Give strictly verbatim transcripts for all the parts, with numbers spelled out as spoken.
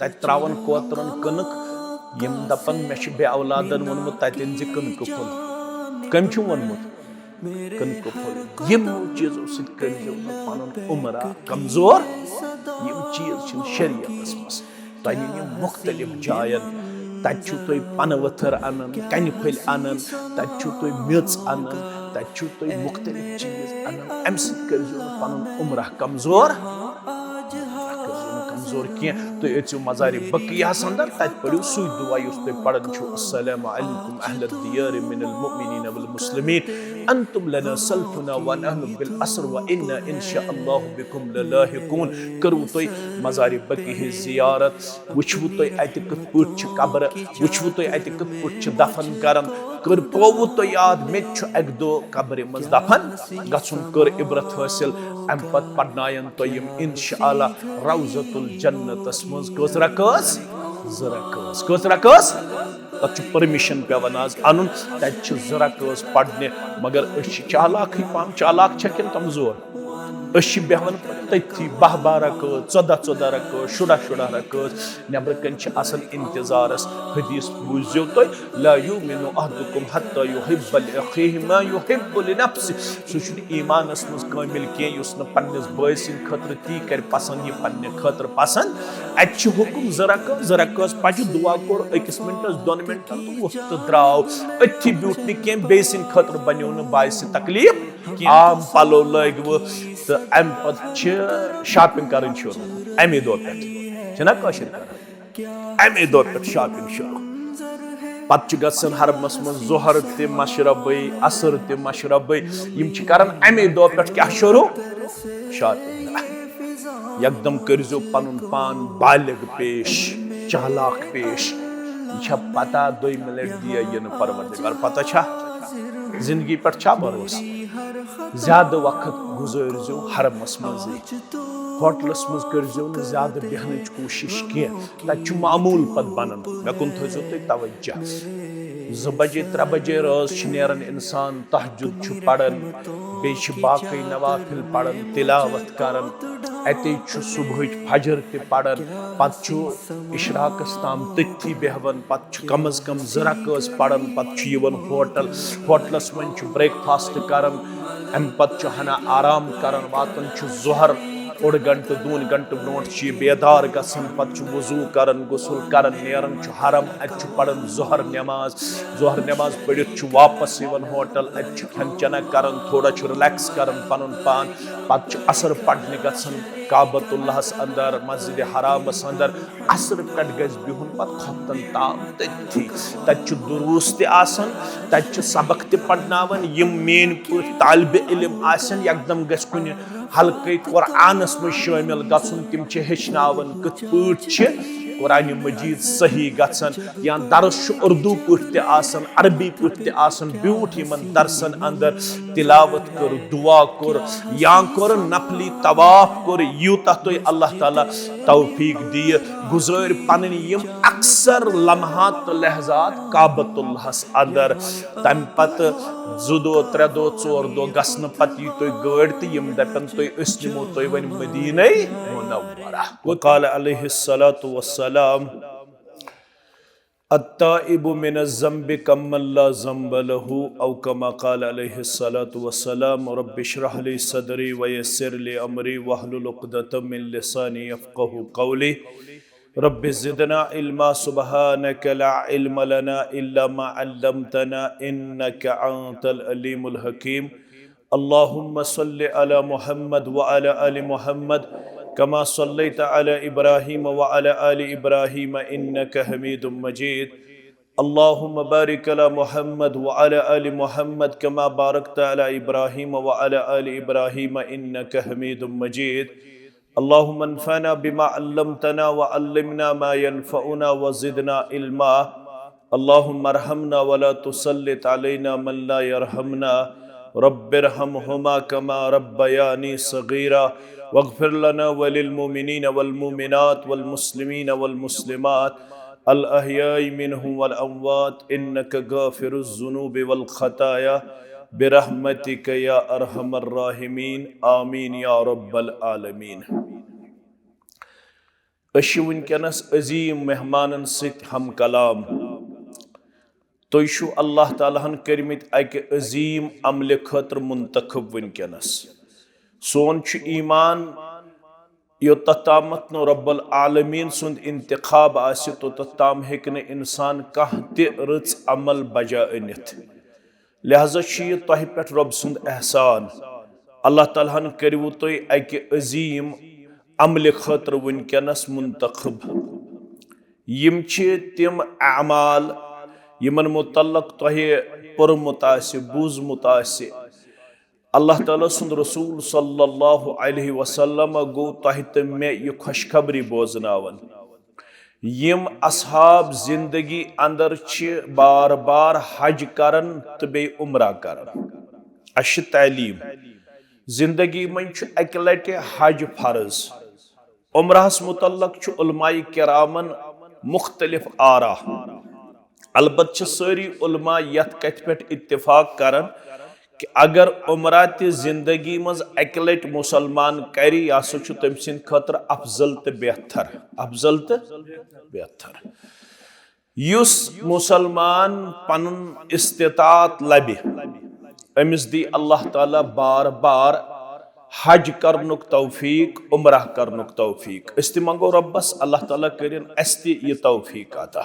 تَتہِ ترٛاوَن کوترَن کٕنٕک، یِم دَپَن، "مےٚ چھُ بے اولادَن ووٚنمُت تَتٮ۪ن زِ کٕنکہٕ پھوٚل۔" کٔمۍ چھُ ووٚنمُت؟ کٕنکہٕ پھوٚل۔ یِمو چیٖزو سۭتۍ کٔرۍزیو نہٕ پَنُن عُمرا کمزور۔ یِم چیٖز چھِنہٕ شریعتَس منٛز۔ تۄہہِ نِنہِ مُختٔلِف جایَن۔ تَتہِ چھُو تُہۍ پَنہٕ ؤتھٕر اَنان، کَنہِ پھٔلۍ اَنان، تَتہِ چھُو تُہۍ میٚژ اَنان، تَتہِ چھُو تُہۍ مُختٔلِف چیٖز اَنان۔ اَمہِ سۭتۍ کٔرۍزیو نہٕ پَنُن عُمرا کمزور۔ عُمرا کٔرۍزیو نہٕ کمزور کینٛہہ۔ تُہۍ أژِو مزارِ بقیعس اندر، تَتہِ پٔرِو سُے دُعا یُس تُہۍ پَران چھِو، "السلام علیکم اہل الدیار من المؤمنین والمسلمین، انتم لنا سلفنا ونحن بالاسر وانا ان شاء اللہ بکم للاحقون۔" کٔرِو تُہۍ مزارِ بقیع ہٕنٛز زیارت۔ وٕچھوٕ تُہۍ اَتہِ کِتھ پٲٹھۍ چھِ قبرٕ، وٕچھوٕ تُہۍ اَتہِ کِتھ پٲٹھۍ چھِ دفن کران، کٔر پووٕ تۄہہِ یاد، مےٚ تہِ چھُ اَکہِ دۄہ قبرِ منٛز دفن گژھُن، کٔر عبرت حٲصِل۔ اَمہِ پتہٕ پرناین تۄہہِ یِم انشاءاللہ روضۃ الجنتس منٛز۔ کٔژ رکٲژ؟ زٕ رکٲژ۔ کٔژ رکٲژ؟ تَتھ چھُ پٔرمِشن پٮ۪وان آز اَنُن، تَتہِ چھِ زٕ رکٲژ پرنہِ، مگر أسۍ چھِ چالاکٕے پہم، چالاک چھا کِنہٕ کمزور؟ أسۍ چھِ بیٚہوان پَتہٕ تٔتھی باہ باہ رکٲژ، ژۄداہ ژۄداہ رکٲژ، شُراہ شُراہ رکٲژ۔ نٮ۪برٕ کَنۍ چھِ آسان اِنتظارَس۔ حدیث بوٗزِو تُہۍ، "لا یؤمن احدکم حتی یحب لأخیہ ما یحب لنفسہ۔" سُہ چھُنہٕ ایٖمانَس منٛز کٲمِل کینٛہہ، یُس نہٕ پنٛنِس بٲے سٕنٛدِ خٲطرٕ تی کَرِ پسنٛد، یہِ پنٛنہِ خٲطرٕ پسنٛد۔ اَتہِ چھِ حُکُم زٕ رکٲژ، زٕ رکٲژ پَجہِ، دُعا کوٚر أکِس مِنٹَس، دۄن مِنٹَن تہٕ ووٚتھ تہٕ درٛاو۔ أتھی بیوٗٹھ نہٕ کینٛہہ، بیٚیہِ سٕنٛدِ خٲطرٕ بَنیو نہٕ باعث تکلیٖف۔ عام پلو لٲگِوٕ تہٕ امہِ پتہٕ چھِ shopping کرٕنۍ شروٗع۔ امی دۄہ پٮ۪ٹھ چھِنہ کٲشِر کران، امی دۄہ پٮ۪ٹھ shopping شروٗع۔ پتہٕ چھِ گژھان حرمس منٛز ظہر تہِ مشربٕے، عصر تہِ مشربٕے۔ یِم چھِ کران امی دۄہ پٮ۪ٹھ کیٛاہ شروٗع؟ Shopping۔ یکدم کٔرۍزیو پنُن پان بالغ پیش، چالاک پیش۔ یہِ چھا پتہ دوٚیمہِ لٹہِ دِیا یِنہٕ پروردگار؟ پتہ چھا؟ زندگی پٮ۪ٹھ چھا بھروسہٕ؟ زیادٕ وقت گُزٲرۍزیو حرمس منٛزٕے۔ ہوٹلس منٛز کٔرۍزیو نہٕ زیادٕ بیٚہنٕچ کوٗشِش کینٛہہ۔ تتہِ چھُ معموٗل پتہٕ بنان۔ مےٚ کُن تھٲیزیو تُہۍ توجہ۔ زٕ بجے، ترٛےٚ بجے رٲژ چھِ نیران انسان، تہجد چھُ پران، بیٚیہِ چھِ باقٕے نوافل پران، تلاوت کران۔ اتے چھُ صبحٕچ فجر تہِ پران۔ پتہٕ چھُ اشراقس تام تٔتھی بیٚہوان، پتہٕ چھُ کم از کم زٕ رکٲژ پران، پتہٕ چھُ یِوان ہوٹل، ہوٹلس منٛز چھُ breakfast کران، امہِ پتہٕ چھُ ہنا آرام کران، واتان چھُ ظہر، اوٚڑ گھنٹہٕ دۄن گھنٹہٕ برونٛٹھ چھُ یہِ بیدار گژھان، پتہٕ چھُ وضو کران، غسل کران، نیران چھُ حرم، اتہِ چھُ پران ظہر نماز، ظہر نماز پٔرِتھ چھُ واپس یِوان ہوٹل، اتہِ چھُ کھٮ۪ن چٮ۪نا کران، تھوڑا چھُ relax کران پنُن پان، پتہٕ چھُ عصر پرنہِ گژھان کعبۃ اللہس اندر، مسجد حرامس اندر۔ عصرٕ پٮ۪ٹھ گژھِ بِہُن پتہٕ خۄفتن تام تٔتھی۔ تتہِ چھُ دروس تہِ آسان، تتہِ چھُ سبق تہِ پرناوان۔ یِم میٲنۍ پٲٹھۍ طالبِ علم آسن، یکدم گژھِ کُنہِ حلقے قرآنس منٛز شٲمِل گژھُن۔ تِم چھِ ہیٚچھناوان کِتھ پٲٹھۍ چھِ قرآن مجید صحیح گژھان، یا درس چھُ اردو پٲٹھۍ تہِ آسان، عربی پٲٹھۍ تہِ آسان۔ بیوٗٹھ یِمن درسن اندر، تلاوت کٔر، دعا کوٚر، یا کوٚر نفلی طواف کوٚر، یوٗتاہ تۄہہِ اللہ تعالیٰ توفیق دِیہِ۔ گُزٲرۍ پنٕنۍ یِم اکثر لمحات تہٕ لحظات کعبۃ اللہس اندر۔ تمہِ پتہٕ زٕ دۄہ، ترٛےٚ دۄہ، ژور دۄہ گژھنہٕ پتہٕ یی تُہۍ گٲڑۍ تہٕ یِم دپن تُہۍ، "أسۍ نِمو تُہۍ وۄنۍ مدینہ منورہ۔" وقال علیہ الصلوۃ والسلام، التائب من الذنب كمن لا ذنب له، أو كما قال عليه الصلاة والسلام۔ رب اشرح لي صدري ويسر لي أمري واحلل عقدة من لساني يفقهوا قولي۔ رب زدنا علما، سبحانك لا علم لنا إلا ما علمتنا إنك أنت العليم الحكيم۔ اللهم صل على محمد وعلى آل محمد كما صليت على إبراهيم وعلى آل إبراهيم إنك حميد مجيد۔ اللهم بارك على محمد وعلى آل محمد كما باركت على إبراهيم وعلى آل إبراهيم إنك حميد مجيد۔ اللهم انفعنا بما علمتنا وعلمنا ما ينفعنا وزدنا علما۔ اللهم ارحمنا ولا تسلط علينا من لا يرحمنا۔ رب ارحمهما كما ربياني صغيرا۔ واغفر لنا وللمؤمنين والمؤمنات والمسلمين والمسلمات الأحياء منهم والأموات إنك غافر الذنوب والخطايا برحمتك يا أرحم الراحمين۔ آمين يا رب العالمين۔ أسۍ چھِ وٕنکیٚنَس عظیٖم مہمانَن سۭتۍ ہم کلام۔ تُہۍ چھِو اللہ تعالیٰ ہَن کٔرمٕتۍ اَکہِ عظیٖم عملہِ خٲطرٕ منتخب وٕنکیٚنَس۔ سون چھُ ایمان، یوٚتَتھ تامَتھ نہٕ رب العالمین سُنٛد انتخاب آسہِ، توٚتَتھ تام ہیٚکہِ نہٕ اِنسان کانٛہہ تہِ رٕژ عمل بجا أنِتھ۔ لہذا چھُ یہِ تۄہہِ پٮ۪ٹھ رۄب سُنٛد احسان۔ اللہ تعالیٰ ہَن کٔرِوٕ تُہۍ اَکہِ عظیٖم عملہِ خٲطرٕ وٕنکیٚنَس منتخب۔ یِم چھِ تِم اعمال، یِمَن مُتعلق تۄہہِ پوٚرمُت آسہِ، بوٗزمُت آسہِ۔ اللہ تعالیٰ سُنٛد رسول صلی اللہ علیہ وسلم گوٚو تۄہہِ تہٕ مےٚ یہِ خوشخبری بوزناوان۔ یِم اصحاب زندگی اندر چھِ بار بار حج کران تہٕ بیٚیہِ عمرہ کران۔ اَسہِ چھِ تعلیٖم۔ زندگی منٛز چھُ اَکہِ لٹہِ حج فرض۔ عمرہس متعلق چھُ علماء کرامن مختلف آرا۔ البتہ چھِ سٲری علماء یتھ کتھِ پٮ۪ٹھ اتفاق کران کہ اگر عمرہ تہِ زندگی منٛز اکہِ لٹہِ مسلمان کرِ، یہِ ہسا چھُ تٔمۍ سٕنٛدِ خٲطرٕ افضل تہٕ بہتر، افضل تہٕ بہتر۔ یُس مسلمان پنُن استطاعت لبہِ، أمِس دی اللہ تعالیٰ بار بار حج کرنُک توفیق، عمرہ کرنُک توفیق۔ أسۍ تہِ منٛگو رۄبس، اللہ تعالیٰ کٔرِن اَسہِ تہِ یہِ توفیق عطا۔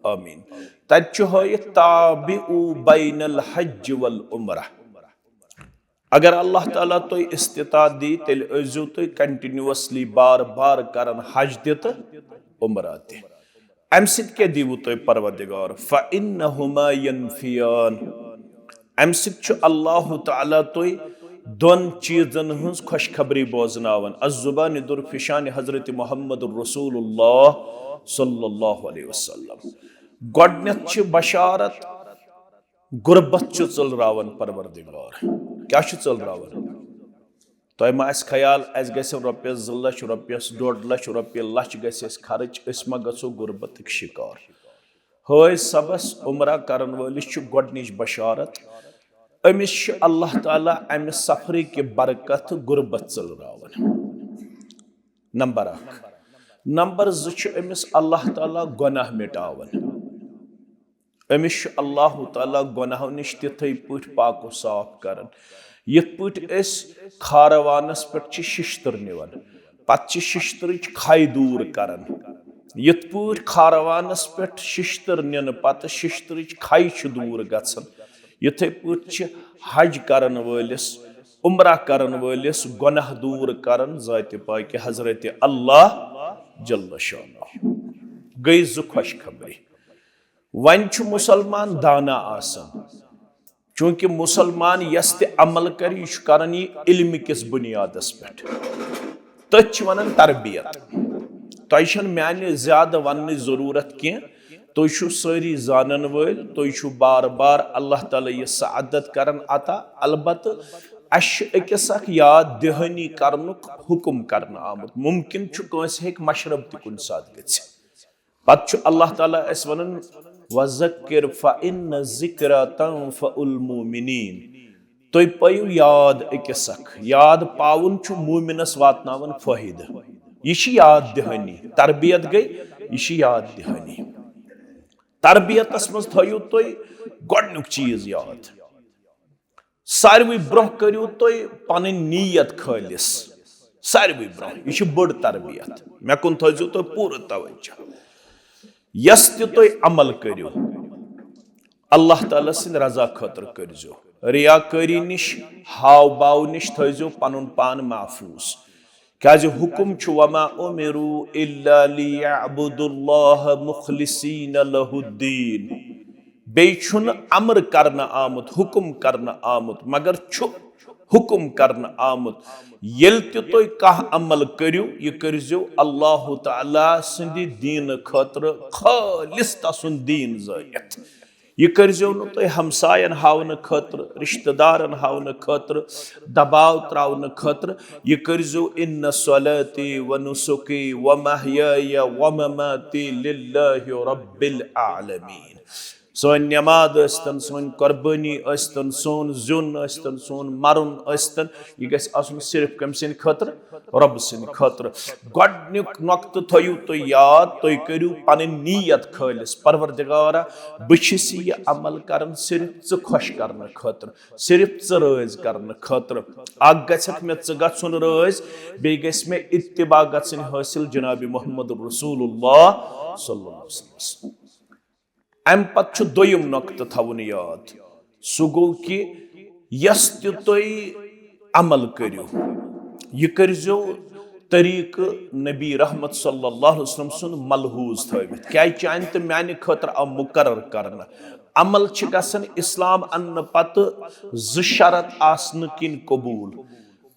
آمین۔ تتہِ چھُ ہٲیِتھ، تابعوا بین الحج والعمرہ۔ اگر اللہ تعالیٰ تۄہہِ استطاعت دی، تیٚلہِ ٲسۍزیو تُہۍ continuously بار بار کران حج تہِ تہٕ عمرہ تہِ۔ امہِ سۭتۍ کیٛاہ دیٖوٕ تۄہہِ پروردگار؟ فإنہما ینفیان۔ امہِ سۭتۍ چھُ اللہ تعالیٰ تۄہہِ دۄن چیٖزن ہٕنٛز خوشخبری بوزناوان۔ از زبان درفشان حضرت محمد رسول اللہ صلی اللہ علیہ وسلم۔ گۄڈٕنیتھ چھِ بشارت، غربت چھُ ژٔلراوان پروردگار۔ کیٛاہ چھُ ژٔلراوان؟ تۄہہِ ما آسہِ خیال، اَسہِ گژھن رۄپیَس زٕ لَچھ، رۄپیَس ڈۄڈ لَچھ، رۄپیہِ لَچھ گژھِ اَسہِ خرٕچ، أسۍ ما گژھو غربتٕکۍ شِکار؟ ہٲے صبس عمرہ کرن وٲلِس چھُ گۄڈٕنِچ بشارت، أمِس چھُ اللہ تعالیٰ اَمہِ سفرٕکہِ برکت غربت ژٔلراوان۔ نمبر اکھ۔ نمبر زٕ چھُ أمِس اللہ تعالیٰ گۄناہ مٹاوان۔ أمِس چھُ اللہ تعالیٰ گۄناہو نِش تِتھے پٲٹھۍ پاک و صاف کران، یِتھ پٲٹھۍ أسۍ کھاروانس پٮ۪ٹھ چھِ شِشتٕر نِوان، پتہٕ چھِ شِشتٕرٕچ کھے دوٗر کران۔ یِتھ پٲٹھۍ کھاروانس پٮ۪ٹھ شِشتٕر نِنہٕ پتہٕ شِشتٕرٕچ کھے چھِ دوٗر گژھان، یِتھے پٲٹھۍ چھِ حج کرن وٲلِس، عمرہ کرن وٲلِس گۄناہ دوٗر کران ذاتِ پاکہِ حضرت اللہ جل شانہ۔ گٔے زٕ خوشخبری۔ وۄنۍ چھُ مسلمان دانا آسان، چونکہ مسلمان یس تہِ عمل کرِ، یہِ چھُ کران یہِ علمہٕ کِس بنیادس پٮ۪ٹھ۔ تٔتھۍ چھِ ونان تربیت۔ تۄہہِ چھَنہٕ میانہِ زیادٕ وننٕچ ضروٗرت کینٛہہ، تُہۍ چھِو سٲری زانن وٲلۍ، تُہۍ چھِو بار بار اللہ تعالیٰ یہِ سعادت کران عطا۔ البتہٕ اَسہِ چھُ أکِس اکھ یاد دہٲنی کرنُک حکم کرنہٕ آمُت۔ ممکن چھُ کٲنٛسہِ ہیٚکہِ مشرب تہِ کُنہِ ساتہٕ گٔژھِتھ۔ پتہٕ چھُ اللہ تعالیٰ اَسہِ وَنان، "وَذَكِّرْ فَإِنَّ الذِّكْرَىٰ تَنفَعُ الْمُؤْمِنِينَ۔" تُہۍ پٔیِو یاد أکِس اکھ، یاد پاوُن چھُ مومنس واتناوان فٲیدٕ۔ یہِ چھِ یاد دِہٲنی، تربیت گٔے، یہِ چھِ یاد دِہٲنی۔ تربیتس منٛز تھٲیِو تُہۍ گۄڈٕنیُک چیٖز یاد۔ ساروٕے برونٛہہ کٔرِو تُہۍ پنٕنۍ نیت خٲلص۔ ساروٕے برونٛہہ، یہِ چھِ بٔڑ تربیت۔ مےٚ کُن تھٲیزیو تُہۍ پوٗرٕ توجہ۔ یس تہِ تُہۍ عمل کٔرِو، اللہ تعالیٰ سٕنٛدِ رضا خٲطرٕ کٔرزیو۔ ریاکٲری نِش، ہاو باو نِش تھٲیزیو پنُن پان محفوظ۔ کیازِ حکم چھُ، "وما امروا الا لیعبدوا اللہ مخلصین لہ الدین۔" بیٚیہِ چھُنہٕ امر کرنہٕ آمُت، حکم کرنہٕ آمُت، مگر چھُ حکم کرنہٕ آمُت۔ ییٚلہِ تہِ تُہۍ کانٛہہ عمل کٔرِو، یہِ کٔرزیو اللہ تعالیٰ سٕنٛدِ دیٖنہٕ خٲطرٕ خٲلص تسُنٛد دیٖن زٲنِتھ۔ یہِ کٔرزیو نہٕ تُہۍ ہمساین ہاونہٕ خٲطرٕ، رشتہٕ دارن ہاونہٕ خٲطرٕ، دباو تراونہٕ خٲطرٕ۔ یہِ کٔرزیو، "ان صلاتی و نسکی و محیای و مماتی للہ رب العالمین۔" سٲنۍ نماز ٲسۍتن، سٲنۍ قۄربٲنی ٲسۍتن، سون زیُن ٲسۍتن، سون مرُن ٲسۍتن، یہِ گژھِ آسُن صرف کٔمۍ سٕنٛدِ خٲطرٕ؟ رۄب سٕنٛدِ خٲطرٕ۔ گۄڈٕنیُک نۄقطہٕ تھٲیِو تُہۍ یاد، تُہۍ کٔرِو پنٕنۍ نیت خٲلص، پروردگارا، بہٕ چھُس یہِ عمل کران صرف ژٕ خۄش کرنہٕ خٲطرٕ، صرف ژٕ رٲضۍ کرنہٕ خٲطرٕ۔ اکھ گژھکھ مےٚ ژٕ گژھُن رٲضۍ، بیٚیہِ گژھِ مےٚ اتباع گژھٕنۍ حٲصِل جناب محمد رسول اللہ صلی اللہ علیہ وسلم۔ امہِ پتہٕ چھُ دوٚیِم نۄقطہٕ تھاوُن یاد، سُہ گوٚو کہِ یۄس تہِ تُہۍ عمل کٔرِو، یہِ کٔرۍزیو طریٖقہٕ نبی رحمت صلی اللہ علیہ وسلم سُنٛد ملحوظ تھٲوِتھ، کیٛازِ چانہِ تہٕ میانہِ خٲطرٕ آو مُقرر کرنہٕ۔ عمل چھِ گژھان اسلام اننہٕ پتہٕ زٕ شرط آسنہٕ کِنۍ قبوٗل۔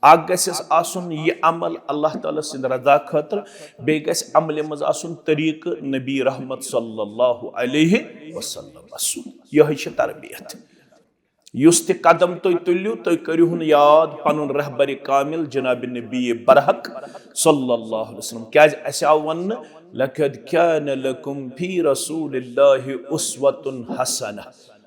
اکھ گژھٮ۪س آسُن یہِ عمل اللہ تعالیٰ سٕنٛدِ رضا خٲطرٕ، بیٚیہِ گژھِ عملہِ منٛز آسُن طریٖقہٕ نبی رحمت صلی اللہ علیہ وسلم۔ یِہوٚے چھِ تربیت۔ یُس تہِ قدم تُہۍ تُلِو، تُہۍ کٔرِوہُن یاد پنُن رہبر کامل جناب نبی برحق صلی اللہ علیہ وسلم۔ کیٛازِ اَسہِ آو وننہٕ، "لقد کان لکم فی رسول اللہ اسوۃ حسنہ"۔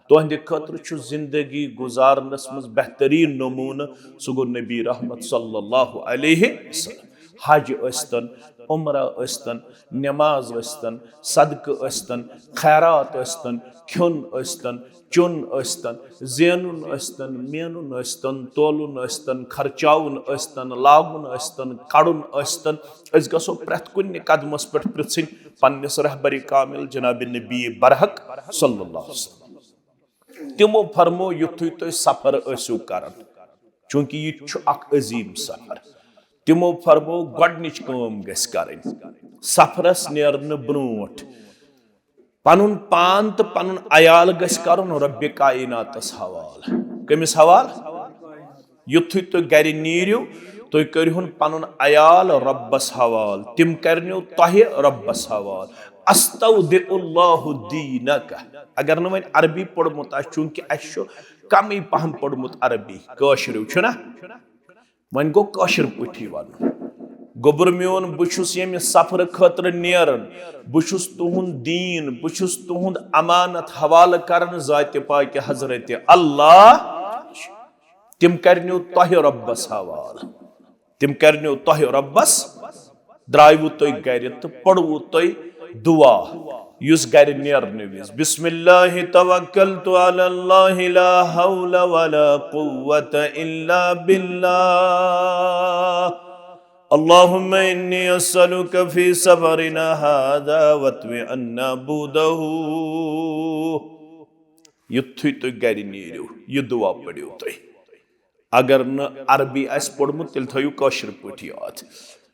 تُہنٛدِ خٲطرٕ چھُ زندگی گُزارنس منٛز بہتریٖن نموٗنہٕ، سُہ گوٚو نبی رحمت صلی اللہ علیہ وسلم۔ حج ٲسۍتن، عمرہ ٲسۍتن، نماز ٲسۍتن، صدقہٕ ٲسۍتن، خیرات ٲسۍتن، کھیوٚن ٲسۍتن، چیوٚن ٲسۍتن، زینُن ٲسۍتن، مینُن ٲسۍتن، تولُن ٲسۍتن، خرچاوُن ٲسۍتن، لاگُن ٲسۍتن، کڑُن ٲسۍتن، أسۍ گژھو پرٛٮ۪تھ کُنہِ قدمس پٮ۪ٹھ پرٛژھٕنۍ پننِس رہبر کامل جناب نبی برحق صلی اللہ علیہ وسلم۔ تِمو فرمو، یُتھُے تُہۍ سفر ٲسِو کران، چوٗنٛکہِ یہِ تہِ چھُ اکھ عظیٖم سفر، تِمو فرمو، گۄڈٕنِچ کٲم گژھِ کرٕنۍ، سفرس نیرنہٕ برونٛٹھ پنُن پان تہٕ پنُن عیال گژھِ کرُن رۄبِ کائناتس حوالہٕ۔ کٔمِس حوالہٕ؟ یُتھُے تُہۍ گرِ نیٖرِو، تُہۍ کٔرِہُن پنُن عیال رۄبس حوالہٕ، تِم کرنو تۄہہِ رۄبس حوالہٕ۔ "استودع اللہ دینک"۔ اگر نہٕ وۄنۍ عربی پوٚرمُت آسہِ، چوٗنٛکہِ اَسہِ چھُ کمٕے پہم پوٚرمُت عربی، کٲشریو چھُنہ، وۄنۍ گوٚو کٲشِر پٲٹھی ونُن۔ گوٚبُر میون، بہٕ چھُس ییٚمہِ سفرٕ خٲطرٕ نیران، بہٕ چھُس تُہُنٛد دیٖن، بہٕ چھُس تُہُنٛد امانت حوالہٕ کران ذاتِ پاکہِ حضرت اللہ۔ تِم کرنو تۄہہِ رۄبس حوالہٕ۔ تِم کرنو تۄہہِ رۄبس۔ درٛایوٕ تُہۍ گرِ تہٕ پوٚروٕ تُہۍ دعا، یُس گرِ نیرنہٕ وِزِ، "بسم اللہ توکلت علی اللہ لا حول ولا قوة الا باللہ۔ اللہم انی اسألک فی سفرنا هذا واطوی عنا بعدہ۔" یُتھُے تُہۍ گرِ نیٖرِو، یہِ دعا پٔرِو تُہۍ۔ اگر نہٕ عربی آسہِ پوٚرمُت، تیٚلہِ تھٲیِو کٲشِر پٲٹھۍ یاد۔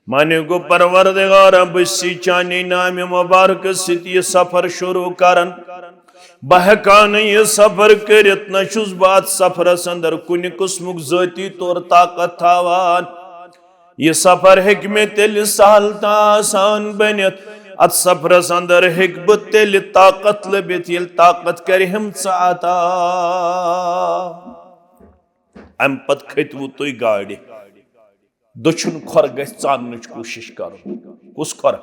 معنی گوٚو، پروردگارا، بہٕ چھُس چانہِ نامہِ مبارکہٕ سۭتۍ یہِ سفر شروع کران۔ بہٕ ہٮ۪کا نہٕ یہِ سفر کٔرِتھ، نہ چھُس بہٕ اتھ سفرس اندر کُنہِ قٕسمُک ذٲتی طور طاقت تھاوان۔ یہِ سفر ہیٚکہِ مےٚ تیٚلہِ سہل تہٕ آسان بٔنِتھ، اتھ سفرس اندر ہیٚکہِ بہٕ تیٚلہِ طاقت لٔبِتھ، ییٚلہِ طاقت کرِہم ژٕ عطا۔ امہِ پتہٕ کھٔتۍوٕ تُہۍ گاڑِ۔ دٔچھُن کھۄر گژھِ ژاننٕچ کوٗشِش کرُن۔ کُس کھۄر؟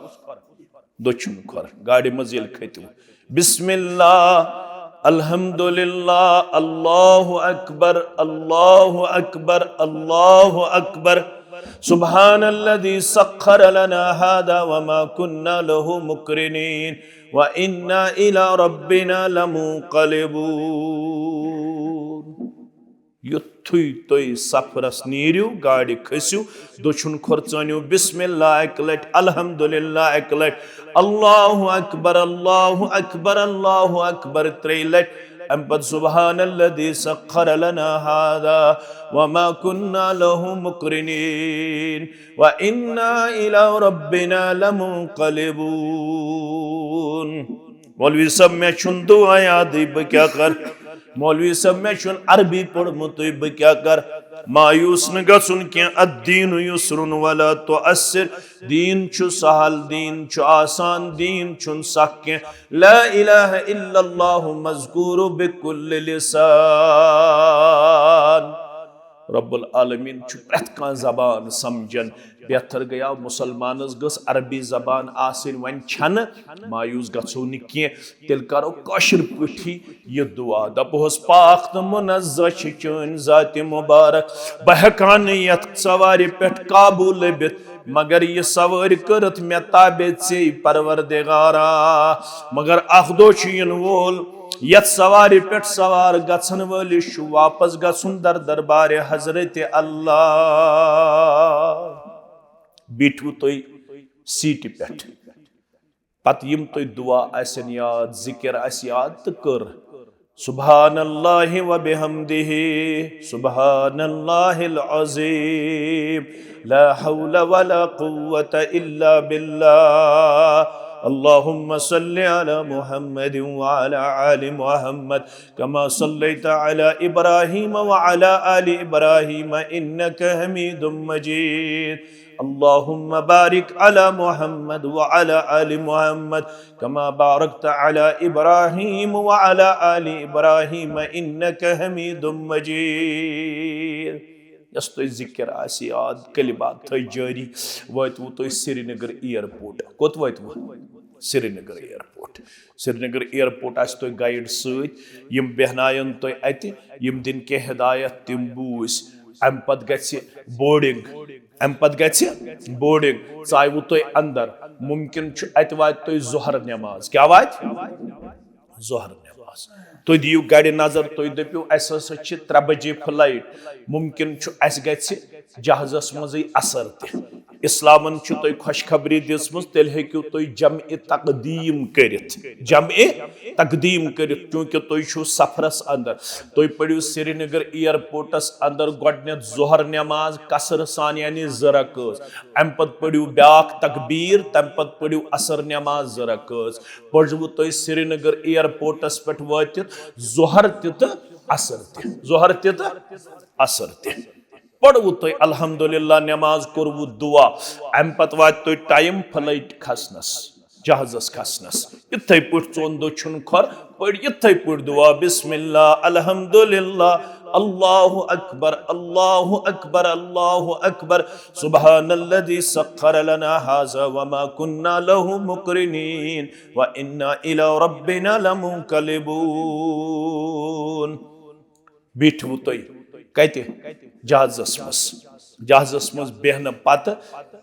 دٔچھُن کھۄر۔ گاڑِ منٛز ییٚلہِ کھٔتِو، بسم اللہ، الحمدللہ، اللہ اکبر، اللہ اکبر، اللہ اکبر۔ سبحان الذي سخر لنا هذا وما كنا له مقرنين وإنا إلى ربنا لمنقلبون۔ یُتھُے تُہۍ سفرس نیٖرِو، گاڑِ کھٔسِو، دٔچھُن کھۄر ژٲنِو بسم اللہ اکہِ لٹہِ، الحمدللہ اکہِ لٹہِ، اللہ اکبر، اللہ اکبر، اللہ اکبر ترٛیٚیہِ لٹہِ، امہِ پتہٕ سبحان الذي سخر لنا هذا وما كنا له مقرنين وإنا إلى ربنا لمنقلبون۔ مولوی صٲب، مےٚ چھُنہٕ دُعا یادٕے، بہٕ کیٛاہ کَرٕ؟ مولوی صٲب، مےٚ چھُنہٕ عربی پوٚرمُتُے، بہٕ کیٛاہ کَرٕ؟ مایوس نہٕ گژھُن کینٛہہ، الدین یسر ولا تعسر، دیٖن چھُ سہل، دیٖن چھُ آسان، دیٖن چھُنہٕ سخ کینٛہہ۔ لا الہ الا اللہ مذکور بکل لسان۔ رب العالمین چھُ پرٛٮ۪تھ کانٛہہ زبان سمجھان، بہتر گٔیاو، مُسلمانس گٔژھ عربی زبان آسٕنۍ، وۄنۍ چھنہٕ، مایوٗس گژھو نہٕ کینٛہہ، تیٚلہِ کرو کٲشِر پٲٹھی یہِ دُعا۔ دپہوس، پاک تہٕ مُنزہ چھِ چٲنۍ ذاتِ مُبارک، بہٕ ہٮ۪کہٕ ہا نہٕ یتھ سوارِ پٮ۪ٹھ قابوٗ لٔبِتھ، مگر یہِ سوٲرۍ کٔرٕتھ مےٚ تابع ژے پروردگارا۔ مگر اکھ دۄہ چھُ یِنہٕ وول، یتھ سوارِ پٮ۪ٹھ سوار گژھن وٲلِس چھُ واپس گژھُن در دربارِ حضرت اللہ۔ بیٖٹھِو تُہۍ سیٖٹہِ پٮ۪ٹھ۔ پتہٕ یِم تۄہہِ دُعا آسن یاد، ذِکِر آسہِ یاد تہٕ کٔر۔ سبحان اللہ و بحمدہ، سبحان اللہ العظیم، لا حول ولا قوة الا باللہ۔ اللهم صل على محمد وعلى آل محمد كما صليت على إبراهيم وعلى آل إبراهيم إنك حميد مجيد۔ اللهم بارك على محمد وعلى آل محمد كما باركت على إبراهيم وعلى آل إبراهيم إنك حميد مجيد۔ یۄس تۄہہِ ذِکِر آسہِ یاد، کلمات تھٲے جٲری، وٲتوٕ تُہۍ سرینگر ایئرپورٹ۔ کوٚت وٲتوٕ؟ سرینگر ایئرپورٹ۔ سرینگر ایئرپورٹ آسہِ تۄہہِ گائیڈ سۭتۍ، یِم بیہناون تۄہہِ اتہِ، یِم دِن کینٛہہ ہدایت، تِم بوٗزۍ۔ امہِ پتہٕ گژھِ بورڈنگ، امہِ پتہٕ گژھِ بورڈنگ، ژایوٕ تُہۍ اندر، ممکن چھُ اتہِ واتہِ تۄہہِ ظہر نماز۔ کیٛاہ واتہِ؟ ظہر نماز۔ تُہۍ دِیِو گرِ نظر، تُہۍ دٔپِو، اسہِ ہسا چھِ ترٛےٚ بجے فلائٹ، ممکن چھُ اسہِ گژھِ جہازس منٛزٕے عصر تہِ۔ اسلامن چھِ تۄہہِ خۄشخبری دِژمٕژ، تیٚلہِ ہیٚکِو تُہۍ جمع تقدیم کٔرِتھ، جمع تقدیم کٔرِتھ، چونکہ تُہۍ چھِو سفرس اندر۔ تُہۍ پٔرِو سرینگر ایئرپورٹس اندر گۄڈٕنیتھ ظہر نماز قصر سان، یعنی زٕ رکٲژ۔ امہِ پتہٕ پٔرِو بیاکھ تکبیر، تمہِ پتہٕ پٔرِو عصر نماز زٕ رکٲژ۔ پٔرِو تُہۍ سرینگر ایئرپورٹس پٮ۪ٹھ وٲتِتھ ظہر تہِ تہٕ عصر تہِ، ظہر تہِ تہٕ عصر تہِ۔ پٔرِو تُہۍ الحمدللہ نماز، کوٚروٕ دعا، امہِ پتہٕ واتہِ تۄہہِ ٹائم فلائٹ کھسنس، جہازس کھسنس۔ یِتھے پٲٹھۍ ژۄن دۄہ چھُنہٕ کھۄر، پٔرۍ یِتھے پٲٹھۍ دعا، بسم اللہ، الحمدللہ، اللہ اکبر، اللہ اکبر، اللہ اکبر، سبحان الذي سخر لنا هذا وما كنا له مقرنين وإنا إلى ربنا لمنقلبون۔ بیٖٹھِو تُہۍ کتہِ؟ جہازس منٛز۔ جہازس منٛز بیہنہٕ پتہٕ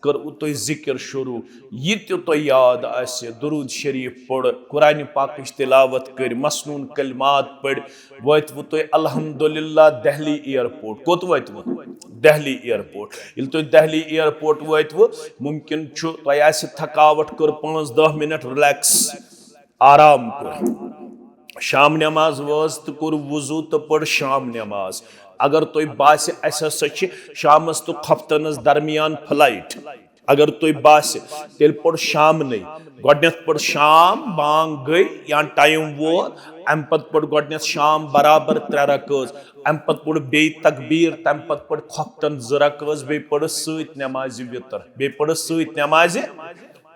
کٔرِو تُہۍ ذِکِر شروع۔ یہِ تہِ تۄہہِ یاد آسہِ، درود شریف پوٚر، قرآن پاکٕچ تلاوت کٔر، مسنون کلمات پٔرۍ، وٲتِوٕ تُہۍ الحمدللہ دہلی ایئرپورٹ۔ کوٚت وٲتِوٕ؟ دہلی ایئرپورٹ۔ ییٚلہِ تُہۍ دہلی ایئرپورٹ وٲتِوٕ، ممکن چھُ تۄہہِ آسہِ تھکاوٹ، کٔر پانٛژھ دَہ منٹ ریلیکس۔ آرام کوٚر۔ شام نماز وٲژ تہٕ کوٚر وضو تہٕ پٔر شام نماز۔ اگر تۄہہِ باسہِ، اسہِ ہسا چھِ شامس تہٕ خۄفتنس درمیان فلائٹ، اگر تۄہہِ باسہِ، تیٚلہِ پٔر شامنٕے۔ گۄڈٕنیتھ پٔر شام، بانگ گٔے یا ٹائم ووت، امہِ پتہٕ پٔر گۄڈٕنیتھ شام برابر ترٛےٚ رکٲژ، امہِ پتہٕ پٔر بیٚیہِ تکبیر، تمہِ پتہٕ پٔر خۄفتن زٕ رکٲژ، بیٚیہِ پٔر سۭتۍ نمازِ وِتر، بیٚیہِ پٔر سۭتۍ نمازِ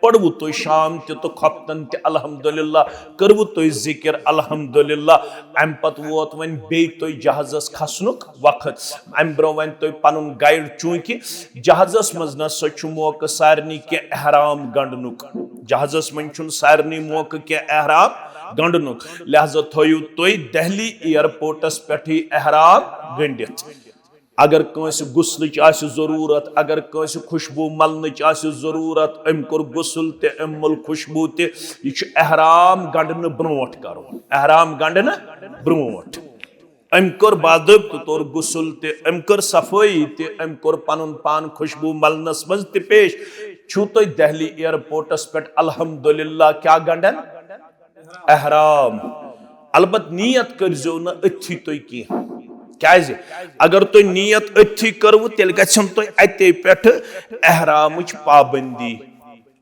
پٔرِو تُہۍ شام تہِ تہٕ خۄفتن تہِ الحمدللہ، کٔرِو تُہۍ ذِکِر الحمدللہ۔ اَمہِ پتہٕ ووت وۄنۍ بیٚیہِ تُہۍ جہازس کھسنُک وقت۔ اَمہِ برٛونٛہہ وۄنۍ تُہۍ پنُن گائیڈ، چوٗنٛکہِ جہازس منٛز نہ سا چھُ موقعہٕ سارنٕے کینٛہہ احرام گنٛڈنُک۔ جہازس منٛز چھُنہٕ سارنٕے موقعہٕ کینٛہہ احرام گنٛڈنُک، لہذا تھٲیِو تُہۍ دہلی ایئرپورٹس پٮ۪ٹھٕے احرام گنٛڈِتھ۔ اگر کٲنٛسہِ غسلٕچ آسہِ ضروٗرت، اگر کٲنٛسہِ خوشبو ملنٕچ آسہِ ضروٗرت، أمۍ کوٚر غسل تہِ، أمۍ مل خوشبو تہِ، یہِ چھُ احرام گنٛڈنہٕ برونٛٹھ کرُن، احرام گنٛڈنہٕ برونٛٹھ۔ أمۍ کٔر باضٲبطہٕ طور غسل تہِ، أمۍ کٔر صفٲیی تہِ، أمۍ کوٚر پنُن پان خوشبو ملنس منٛز تہِ پیش۔ چھُو تُہۍ دہلی ایئرپورٹس پٮ۪ٹھ الحمدللہ کیٛاہ گنٛڈان؟ احرام۔ البتہ نیت کٔرزیو نہٕ أتھی تُہۍ کینٛہہ۔ کیازِ؟ اگر تُہۍ نیت أتھی کٔروٕ، تیٚلہِ گژھن تۄہہِ اتے پٮ۪ٹھٕ احرامٕچ پابندی،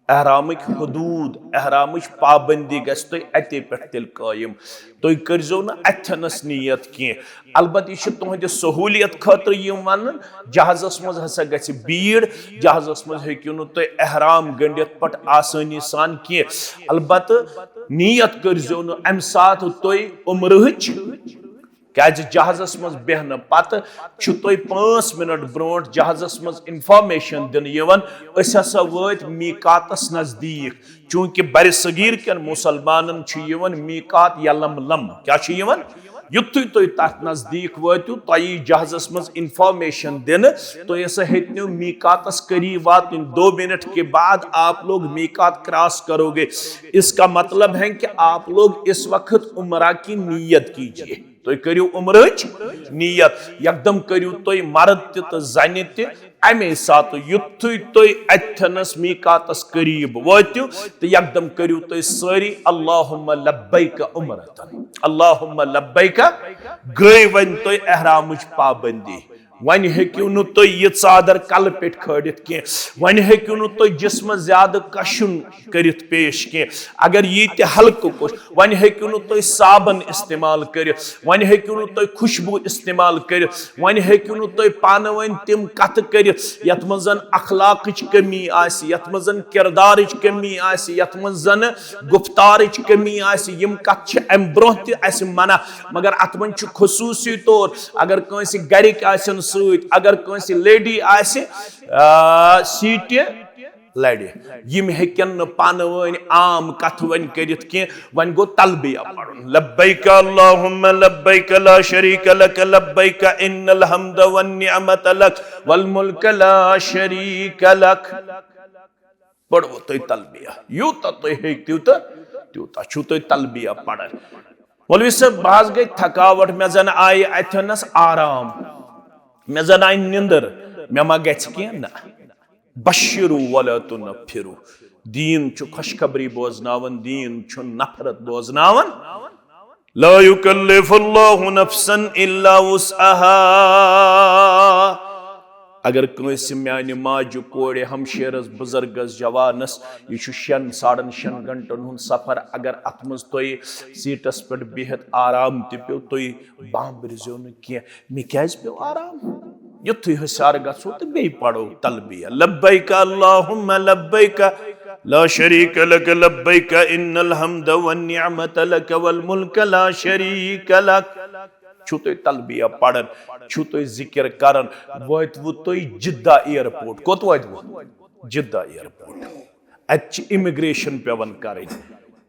احرامٕکۍ حدوٗد، احرامٕچ پابندی گژھِ تۄہہِ اتے پٮ۪ٹھ تیٚلہِ قٲیِم۔ تُہۍ کٔرزیو نہٕ اتھنس نیت کینٛہہ۔ البتہ یہِ چھِ تُہنٛدِ سہوٗلیت خٲطرٕ یِم ونان، جہازس منٛز ہسا گژھِ بیٖڑ، جہازس منٛز ہیٚکِو نہٕ تُہۍ احرام گٔنڈِتھ پٲٹھۍ آسٲنی سان کینٛہہ۔ البتہ نیت کٔرزیو نہٕ امہِ ساتہٕ تُہۍ عمرٕچ، کیازِ جہازس منٛز بیہنہٕ پتہٕ چھُ تۄہہِ پانٛژھ منٹ برونٛٹھ جہازس منٛز انفارمیشن دِنہٕ یِوان، أسۍ ہسا وٲتۍ میقاتس نزدیٖک۔ چوٗنٛکہِ برِ صغیٖر کٮ۪ن مُسلمانن چھُ یِوان میقات یلم لم۔ کیٛاہ چھُ یِوان؟ یُتھُے تُہۍ تتھ نزدیٖک وٲتِو، تۄہہِ یی جہازس منٛز انفارمیشن دِنہٕ، تُہۍ ہسا ہیٚتِو میقاتس قریب واتٕنۍ۔ دو منٹ کے بعد آپ لوگ میقات کراس کرو گے۔ اس کا مطلب ہے کہ آپ لوگ اس وقت عمرہ کی نیت کیجیے۔ تُہۍ کٔرِو عمرٕچ نیت۔ یکدم کٔرِو تُہۍ مرد تہِ تہٕ زنہِ تہِ اَمے ساتہٕ، یُتھُے تُہۍ اتھنس میقاتس قریب وٲتِو، تہٕ یکدم کٔرِو تُہۍ سٲری اللہم لبیک عمرتن، اللہم لبیک۔ گٔے وۄنۍ تۄہہِ احرامٕچ پابندی۔ وۄنۍ ہیٚکِو نہٕ تُہۍ یہِ ژادر کلہٕ پٮ۪ٹھ کھٲلِتھ کینٛہہ۔ وۄنۍ ہیٚکِو نہٕ تُہۍ جسمس زیادٕ کشُن کٔرِتھ پیش کینٛہہ۔ اگر یہِ تہِ ہلکہٕ کوٚش، وۄنۍ ہیٚکِو نہٕ تُہۍ صابن استعمال کٔرِتھ، وۄنۍ ہیٚکِو نہٕ تُہۍ خوشبو استعمال کٔرِتھ، وۄنۍ ہیٚکِو نہٕ تُہۍ پانہٕ ؤنۍ تِم کتھٕ کٔرِتھ یتھ منٛز زن اخلاقٕچ کمی آسہِ، یتھ منٛز زن کردارٕچ کمی آسہِ، یتھ منٛز زن گفتارٕچ کمی آسہِ۔ یِم کتھٕ چھِ امہِ برونٛہہ تہِ اسہِ منع، مگر اتھ منٛز چھُ خصوٗصی طور اگر کٲنٛسہِ گرِکۍ آسن سۭتۍ، اگر کٲنٛسہِ لیڈی آسہِ، آ، سیٖٹہِ لڑِ۔ یِم ہیٚکن نہٕ پانہٕ وٲنۍ عام کتھٕ وۄنۍ کٔرِتھ کینٛہہ۔ وۄنۍ گوٚو تلبیہ پرُن، لبیک اللہم لبیک لا شریک لک لبیک ان الحمد والنعمت لک والملک لا شریک لک۔ پرو تُہۍ تلبیہ، یوٗتاہ تُہۍ ہیٚکِو تہٕ تیوٗتاہ چھُو تُہۍ تلبیہ پران۔ مولوی صٲب، بہٕ حظ گٔے تھکاوٹ، مےٚ زن آیہِ اتھنس آرام، مےٚ زن آیہِ نِندٕر، مےٚ ما گژھِ کینٛہہ؟ نہ۔ بشروا ولا تنفروا۔ دیٖن چھُ خوشخبری بوزناوان، دیٖن چھُ نفرت بوزناوان۔ لا یکلف اللہ نفسا الا وسعها۔ اگر کٲنٛسہِ میانہِ ماجہِ کورِ، ہمشیرس، بزرگس، جوانس، یہِ چھُ شٮ۪ن، ساڑن شٮ۪ن گھنٹن ہُنٛد سفر، اگر اتھ منٛز تۄہہِ سیٖٹس پٮ۪ٹھ بِہِتھ آرام تہِ پیوٚو، تُہۍ بامبرِزیو نہٕ کینٛہہ۔ مےٚ کیازِ پیوٚو آرام؟ یُتھُے حسار گژھو تہٕ بیٚیہِ پرو تلبیہ، لبیک اللہم لبیک لا شریک لک لبیک ان الحمد والنعمت لک والملک لا شریک لک۔ چھُو تُہۍ تلبیہ پران، چھُو تُہۍ ذکر کران، وٲتوٕ تُہۍ جدہ ایئرپورٹ۔ کوٚت وٲتوٕ؟ Jeddah airport. اتہِ چھِ امیگریشن پیوان کرٕنۍ۔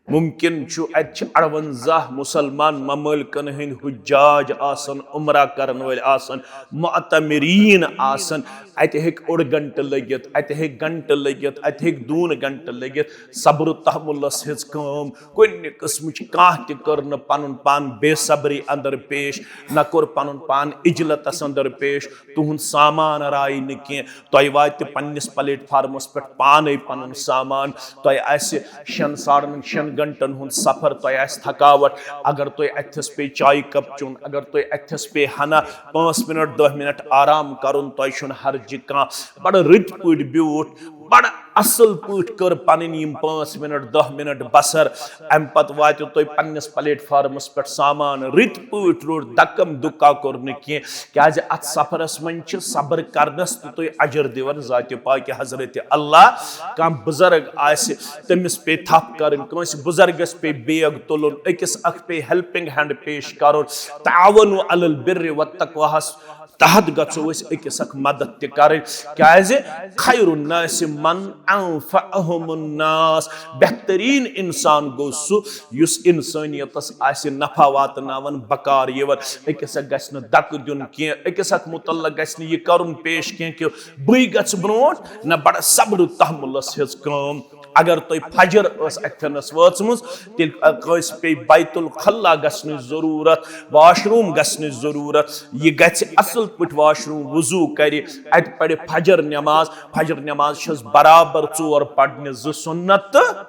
ممکن چھُ اتہِ چھِ اَرونٛزاہ مسلمان ممٲلکن ہٕنٛدۍ حجاج آسان، عمرہ کرن وٲلۍ آسان، معتمرین آسان۔ اتہِ ہیٚکہِ اوٚڑ گھنٹہٕ لٔگِتھ، اتہِ ہیٚکہِ گھنٹہٕ لٔگِتھ، اتہِ ہیٚکہِ دوٗن گھنٹہٕ لٔگِتھ۔ صبر و تحملس ہٕنٛز کٲم، کُنہِ قٕسمٕچ کانٛہہ تہِ کٔر نہٕ پنُن پان بے صبری اندر پیش، نہ کوٚر پنُن پان اجلتس اندر پیش۔ تُہُنٛد سامان راے نہٕ کینٛہہ۔ تۄہہِ واتہِ پننِس پلیٹ فارمس پٮ۪ٹھ پانے پنُن سامان۔ تۄہہِ آسہِ شٮ۪ن ساڑن شٮ۪ن گھنٹن ہُنٛد سفر، تۄہہِ آسہِ تھکاوٹ۔ اگر تۄہہِ اتھس پیٚیہِ چایہِ کپ چیوٚن، اگر تۄہہِ اتھس پیٚیہِ ہنا پانٛژھ منٹ، دہ منٹ آرام کرُن، تۄہہِ چھُنہٕ حرجہِ کانٛہہ۔ بڑٕ رٕتۍ پٲٹھۍ بیوٗٹھ، بڑٕ اصل پٲٹھۍ کٔر پنٕنۍ یِم پانٛژھ منٹ، دہ منٹ بسر۔ امہِ پتہٕ واتیو تۄہہِ پننِس پلیٹ فارمس پٮ۪ٹھ سامان۔ رٕتۍ پٲٹھۍ روٚٹ، دکم دُکا کوٚر نہٕ کینٛہہ، کیازِ اتھ سفرس منٛز چھِ صبر کرنس تہِ تُہۍ اجر دِوان ذاتِ پاکہِ حضرت اللہ۔ کانٛہہ بزرگ آسہِ، تٔمِس پیٚیہِ تھپھ کرٕنۍ، کٲنٛسہِ بزرگس پیٚیہِ بیگ تُلُن، أکِس اکھ پیٚیہِ ہیلپنگ ہینڈ پیش کرُن۔ تعاونوا علی البر والتقواہس تحت گژھو أسۍ أکِس اکھ مدد تہِ کرٕنۍ، کیازِ خیر الناس من انفعهم الناس، بہترین انسان گوٚو سُہ یُس انسانیتس آسہِ نفع واتناوان، بکار یِوان۔ أکِس اکھ گژھِ نہٕ دکہٕ دیُن کینٛہہ، أکِس اکھ متعلق گژھِ نہٕ یہِ کرُن پیش کینٛہہ کہِ بٕے گژھٕ برونٛٹھ، نہ، بڑٕ صبر و تحملس ہٕنٛز کٲم۔ اگر تۄہہِ فجر ٲس اتھنس وٲژمٕژ، تیٚلہِ کٲنٛسہِ پیٚیہِ بیت الخلا گژھنٕچ ضروٗرت، واش روٗم گژھنٕچ ضروٗرت، یہِ گژھِ اصل پٲٹھۍ واش روٗم، وضوٗ کرِ، اتہِ پرِ فجر نماز۔ فجر نماز چھس برابر ژور پرنہِ، زٕ سنت تہٕ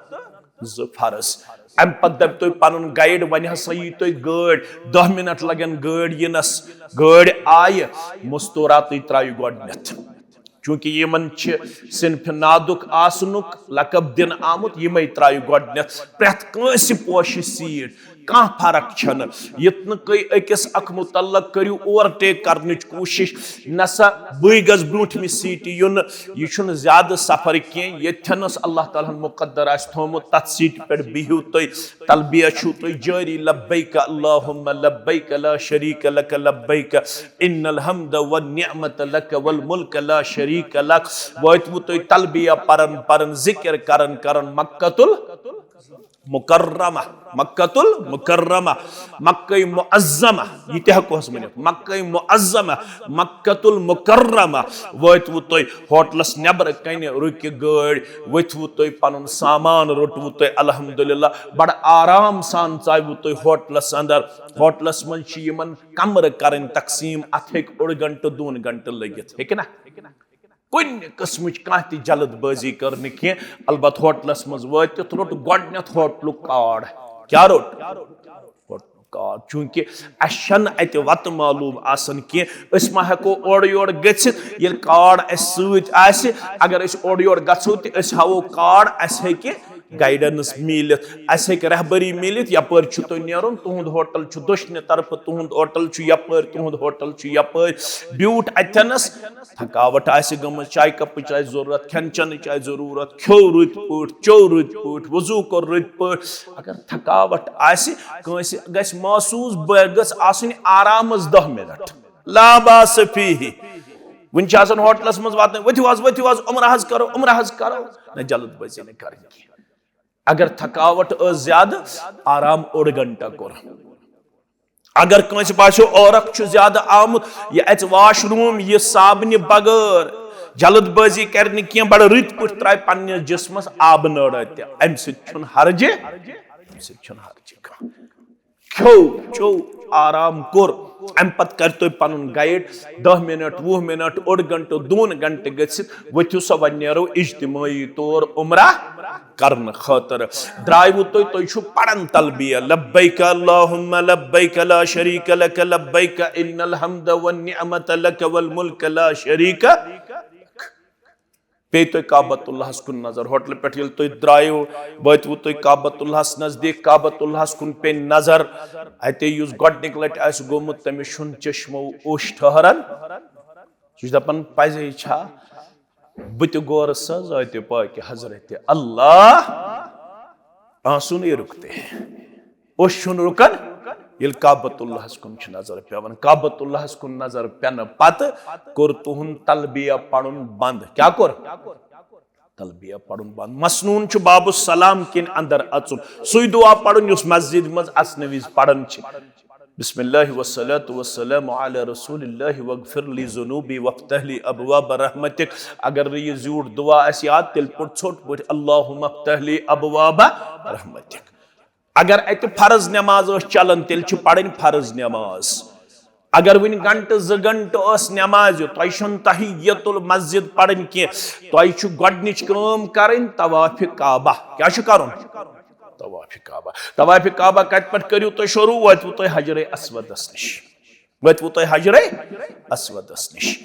زٕ فرض۔ امہِ پتہٕ دپہِ تۄہہِ پنُن گائیڈ، وۄنۍ ہسا یی تۄہہِ گٲڑۍ، دہ منٹ لگن گٲڑۍ یِنس، گٲڑۍ آیہِ، مستوراتٕے ترایہِ گۄڈنیتھ۔ چونکہ یمن چھ صنف نادک آسنک لقب دنہ آمت، یمے ترایہ گۄڈنیتھ پرٛتھ کٲنسہِ پوشہِ سیٹ۔ کانٛہہ فرق چھنہٕ۔ یتھ نہٕ کٔۍ أکِس اکھ متعلق کٔرِو overtake کرنٕچ کوٗشش، نسا بٕے گژھٕ برونٛٹھمہِ سیٹہِ یُن۔ یہِ چھُنہٕ زیادٕ سفر کینٛہہ، ییٚتھٮ۪نس اللہ تعالیٰ ہن مقدر آسہِ تھومُت، تتھ سیٹہِ پٮ۪ٹھ بِہِو تُہۍ، تلبیہ چھُو تُہۍ جٲری، لبیک اللہم لبیک لا شریک لک لبیک، ان الحمد والنعمت لک والملک لا شریک لک۔ وٲتِوٕ تُہۍ تلبیہ پران پران، ذکر کران کران مکہ المکرمہ، مکہ المکرمہ، مکہ معظمہ، یہِ تہِ ہٮ۪کوس ؤنِتھ، مکہ معظمہ، مکہ المکرمہ۔ وٲتِوٕ تُہۍ ہوٹلس نٮ۪برٕ کنہِ، رُکہِ گٲڑۍ، ؤتھِوٕ تُہۍ، پنُن سامان روٚٹوٕ تُہۍ، الحمدللہ، بڑٕ آرام سان ژاوٕ تُہۍ ہوٹلس اندر۔ ہوٹلس منٛز چھِ یِمن کمرٕ کرٕنۍ تقسیٖم، اتھ ہیٚکہِ اوٚڑ گنٹہٕ دۄن گنٹہٕ لٔگِتھ، ہیٚکہِ نا؟ کُنہِ قٕسمٕچ کانٛہہ تہِ جلد بٲزی کٔر نہٕ کینٛہہ۔ البتہ ہوٹلس منٛز وٲتِتھ روٚٹ گۄڈٕنیتھ ہوٹلُک کارڈ۔ کیٛاہ روٚٹ؟ ہوٹلُک کارڈ۔ چونکہ اسہِ چھنہٕ اتہِ وتہٕ معلوم آسان کینٛہہ، أسۍ ما ہٮ۪کو اورٕ یورٕ گٔژھِتھ۔ ییٚلہِ کارڈ اسہِ سۭتۍ آسہِ، اگر أسۍ اورٕ یورٕ گژھو تہِ أسۍ ہاوو کارڈ، اسہِ ہیٚکہِ گائیڈنس میٖلِتھ، اسہِ ہیٚکہِ رہبری میٖلِتھ، یپٲرۍ چھُ تۄہہِ نیرُن، تُہُنٛد ہوٹل چھُ دٔچھنہِ طرفہٕ، تُہُنٛد ہوٹل چھُ یپٲرۍ، تُہُنٛد ہوٹل چھُ یپٲرۍ۔ بیوٗٹھ اتھٮ۪نس، تھکاوٹ آسہِ گٔمٕژ، چایہِ کپٕچ آسہِ ضروٗرت، کھٮ۪ن چٮ۪نٕچ آسہِ ضروٗرت، کھیوٚو رٕتۍ پٲٹھۍ، چیوٚو رٕتۍ پٲٹھۍ، وضوٗ کوٚر رٕتۍ پٲٹھۍ، اگر تھکاوٹ آسہِ، کٲنٛسہِ گژھِ محسوٗس، بہٕ گٔژھ آسٕنۍ آرامس دَہ منٹ، لا باس فیہ۔ وُنہِ چھِ آسان ہوٹلس منٛز واتنٲوِتھ، ؤتھِو حظ، ؤتھِو حظ، عمرہ حظ کرو، عمرہ حظ کرو۔ نہ، جلد بٲزی نہٕ کرٕنۍ کینٛہہ۔ اگر تھکاوٹ ٲس زیادٕ، آرام اوٚڑ گنٹہٕ کوٚر۔ اگر کٲنٛسہِ باسیو عورق چھُ زیادٕ آمُت، یہِ اَژِ واش روٗم، یہِ صابنہِ بغٲر، جلد بٲزی کرِ نہٕ کینٛہہ، بڑٕ رٕتۍ پٲٹھۍ ترٛاوِ پننِس جسمس آبہٕ نٲرا تہِ، امہِ سۭتۍ چھُنہٕ حرجہِ، امہِ سۭتۍ چھُنہٕ حرجہِ کانٛہہ۔ کھیوٚو چیوٚو، آرام کوٚر، امہِ پتہٕ کرِ تُہۍ پنُن گائیڈ، دَہ منٹ، وُہ منٹ، اوٚڑ گنٹہٕ، دۄن گنٹہٕ گٔژھِتھ ؤتھِو سا، وۄنۍ نیرو اجتمٲعی طور عمرہ کرنہٕ خٲطرٕ۔ درٛایوٕ تُہۍ، تُہۍ چھِو پران تلبیہ، لبیک اللہم لبیک لا شریک لک لبیک، ان الحمد والنعمت لک والملک لا شریک۔ پیٚیہِ تۄہہِ کعبۃ اللہس کُن نظر۔ ہوٹلہٕ پٮ۪ٹھ ییٚلہِ تُہۍ درٛایِو، وٲتِوٕ تُہۍ کعبۃ اللہس نزدیٖک، کعبۃ اللہس کُن پیٚیہِ نظر۔ اَتے یُس گۄڈٕنِکۍ لٹہِ آسہِ گوٚمُت، تٔمِس چھُنہٕ چشمو اوٚش ٹھہران۔ سُہ چھُ دَپان، پَزے چھا؟ بہٕ تہِ گورٕ سا ذاتِ پاکہِ حضرتِ اللہ۔ آنسو نہیں رکتے۔ اوٚش چھُنہٕ رُکان، ییٚلہِ کعبۃ اللہس کُن چھِ نظر پٮ۪وان۔ کعبۃ اللہس کُن نظر پٮ۪نہٕ پتہٕ کوٚر تُہُنٛد تلبیہ پرُن بنٛد۔ کیٛاہ کوٚر؟ تلبیہ پرُن بنٛد۔ مسنون چھُ باب السلام کِنۍ اندر اژُن، سُے دعا پرُن یُس مسجد منٛز اژنہٕ وِزِ پران چھِ۔ بسم اللہ والصلاة والسلام علی رسول اللہ واغفر لی ذنوبی وافتح لی ابواب رحمتک۔ اگر نہٕ یہِ زیوٗٹھ دعا آسہِ یاد، تیٚلہِ پوٚر ژھوٚٹ پٲٹھۍ، اللہم افتح لی ابواب رحمتک۔ اگر اتہِ فرض نماز ٲس چلان، تیٚلہِ چھِ پرٕنۍ فرض نماز۔ اگر وٕنہِ گھنٹہٕ زٕ گھنٹہٕ ٲس نمازِ، تۄہہِ چھُنہٕ تحیت المسجد پرٕنۍ کینٛہہ، تۄہہِ چھُ گۄڈٕنِچ کٲم کرٕنۍ طواف کعبہ۔ کیٛاہ چھُ کرُن؟ طواف کعبہ۔ طواف کعبہ کتہِ پٮ۪ٹھ کٔرِو تُہۍ شروع؟ وٲتِو تُہۍ حجر اسودس نِش۔ وٲتِوٕ تۄہہِ حجرے اسودس نِش۔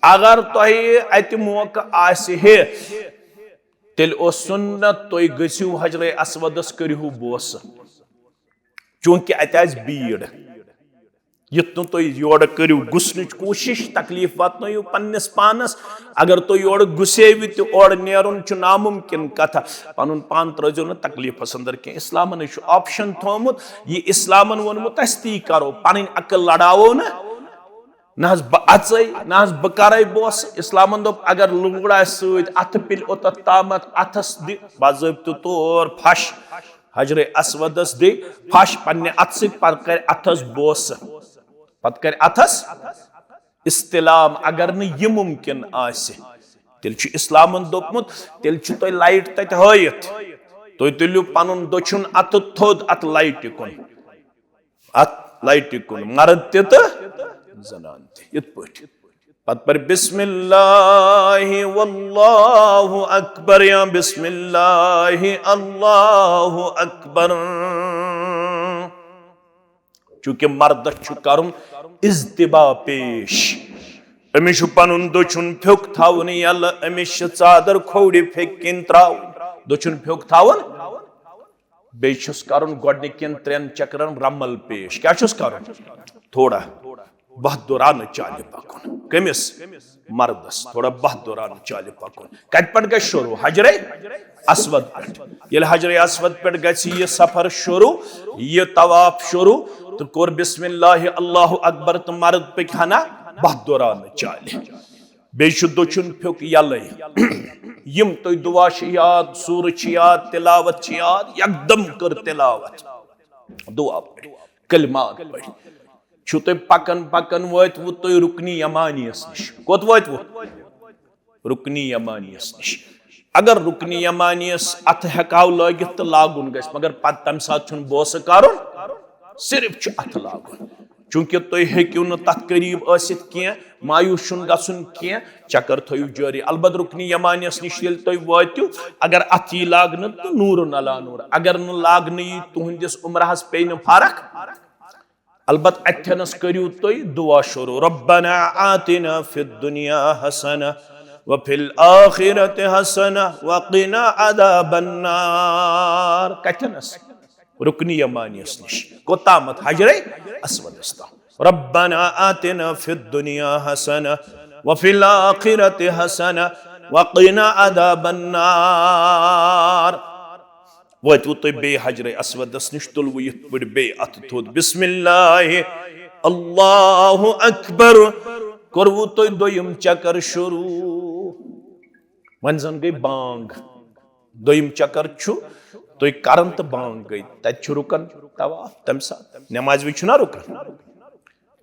اگر تۄہہِ اتہِ موقعہٕ آسہِ ہے، تیٚلہِ اوس سُنت تُہۍ گٔژھِو حجرے اسودس، کٔرِو بوسہٕ، چونکہ اتہِ آسہِ بیٖڑ۔ یُتھ نہٕ تُہۍ یورٕ کٔرِو گُسنٕچ کوٗشِش، تکلیف واتنٲیِو پننِس پانس۔ اگر تُہۍ یورٕ گُسیوِ تہِ، اورٕ نیرُن چھُ ناممکن کتھا۔ پنُن پان ترٲوزیو نہٕ تکلیفس اندر کینٛہہ۔ اسلامن چھُ option تھومُت، یہِ اسلامن ووٚنمُت، أسۍ تی کرو، پنٕنۍ عقل لڑاوو نہٕ۔ نہ حظ بہٕ اژے، نہ حظ بہٕ کرے بوسہٕ۔ اسلامن دوٚپ، اگر لوٗر آسہِ سۭتۍ، اتھٕ پِلہِ اوٚتتھ تامتھ، اتھس دِ باضٲبطہٕ طور پھش۔ حجر اسودس دِ پھش پننہِ اتھٕ سۭتۍ، پتہٕ کرِ اتھس بوسہٕ، پتہٕ کرِ اتھس استلام۔ اگر نہٕ یہِ ممکن آسہِ، تیٚلہِ چھُ اسلامن دوٚپمُت، تیٚلہِ چھُ تۄہہِ light تتہِ ہٲیِتھ، تُہۍ تُلِو پنُن دٔچھُن اتھٕ تھوٚد اتھ لایٹہِ کُن۔ اتھ لایٹہِ کُن، مرد تہِ تہٕ زنان تہِ۔ یِتھ پٲٹھۍ۔ پتہٕ پرِ بسم اللہ واللہ اکبر یا بسم اللہ اللہ اکبر۔ چونکہ مردس چھُ کرُن اجتبا پیش۔ أمِس چھُ پنُن دٔچھُن پھیوٚک تھاوُن یَلہٕ، أمِس چھِ ژادر کھوورِ پھیٚکہِ کِنۍ ترٛاوٕنۍ۔ دٔچھُن پھیوٚک تھاوُن، بیٚیہِ چھُس کرُن گۄڈٕنِکٮ۪ن ترٛٮ۪ن چکرن رمل پیش۔ کیٛاہ چھُس کرُن؟ تھوڑا بہدُرانہٕ چالہِ پکُن۔ کٔمِس؟ مردس۔ تھوڑا بہدُرانہٕ چالہِ پکُن۔ کتہِ پٮ۪ٹھ گژھِ شروع؟ حجرے اسود پٮ۪ٹھ۔ ییٚلہِ حجرے اسود پٮ۪ٹھ گژھِ یہِ سفر شروع، یہِ طواف شروع، تہٕ کوٚر بسم اللہ، اللہ اکبر، تہٕ مرد پٔکۍ ہنا بہدُرانہٕ چالہِ۔ بیٚیہِ چھُ دٔچھُن پھیوٚک یَلَے۔ یِم تۄہہِ دُعا چھِ یاد، سوٗرٕ چھِ یاد، تِلاوت چھِ یاد، یکدم کٔر تِلاوت۔ دُعا پٔرِتھ، کلمات پٔرِتھ۔ چھُو تُہۍ پکان پکان وٲتۍوٕ تُہۍ رُکنِ یمانیَس نِش۔ کوٚت وٲتۍوٕ؟ رُکنِ یمانیَس نِش۔ اگر رُکنِ یمانیَس اَتھٕ ہٮ۪کہٕ ہاو لٲگِتھ تہٕ لاگُن گژھِ، مگر پتہٕ تَمہِ ساتہٕ چھُنہٕ بوسہٕ کَرُن، صرف چھُ اَتھٕ لاگُن۔ چونکہ تُہۍ ہیٚکِو نہٕ تَتھ قریٖب ٲسِتھ کینٛہہ، مایوٗس چھُنہٕ گژھُن کینٛہہ، چکر تھٲیِو جٲری۔ البتہٕ رُکنِ یمانیَس نِش ییٚلہِ تُہۍ وٲتِو، اگر اَتھٕ یی لاگنہٕ تہٕ نوٗرُن علی نوٗر، اگر نہٕ لاگنہٕ یی، تُہٕنٛدِس عمرہَس پیٚیہِ نہٕ فرق۔ البتہٕ اتھنس کٔرِو تُہۍ دُعا شروع، ربنا آتنا فی الدنیا حسنہ وفی الآخرۃ حسنہ وقنا عذاب النار۔ کتھنس؟ رُکنِ یمانیَس نِش۔ کوٚتامَتھ؟ حجرے اسودس تام۔ ربنا آتنا فی الدنیا حسنہ وفی الآخرۃ حسنہ وقنا عذاب النار۔ وٲتِو تُہۍ بیٚیہِ حجرِ اسودس نِش، تُلوٕ یِتھ پٲٹھۍ بیٚیہِ اَتھٕ تھوٚد، بسم اللہ، اللہ اکبر، کوٚروٕ تُہۍ دوٚیِم چکر شروع۔ وۄنۍ زن گٔے بانگ، دوٚیِم چکر چھُ تُہۍ کران تہٕ بانگ گٔے، تتہِ چھُ رُکن طواف، تمہِ ساتہٕ نمازِ وِزِ چھُنہ رُکن۔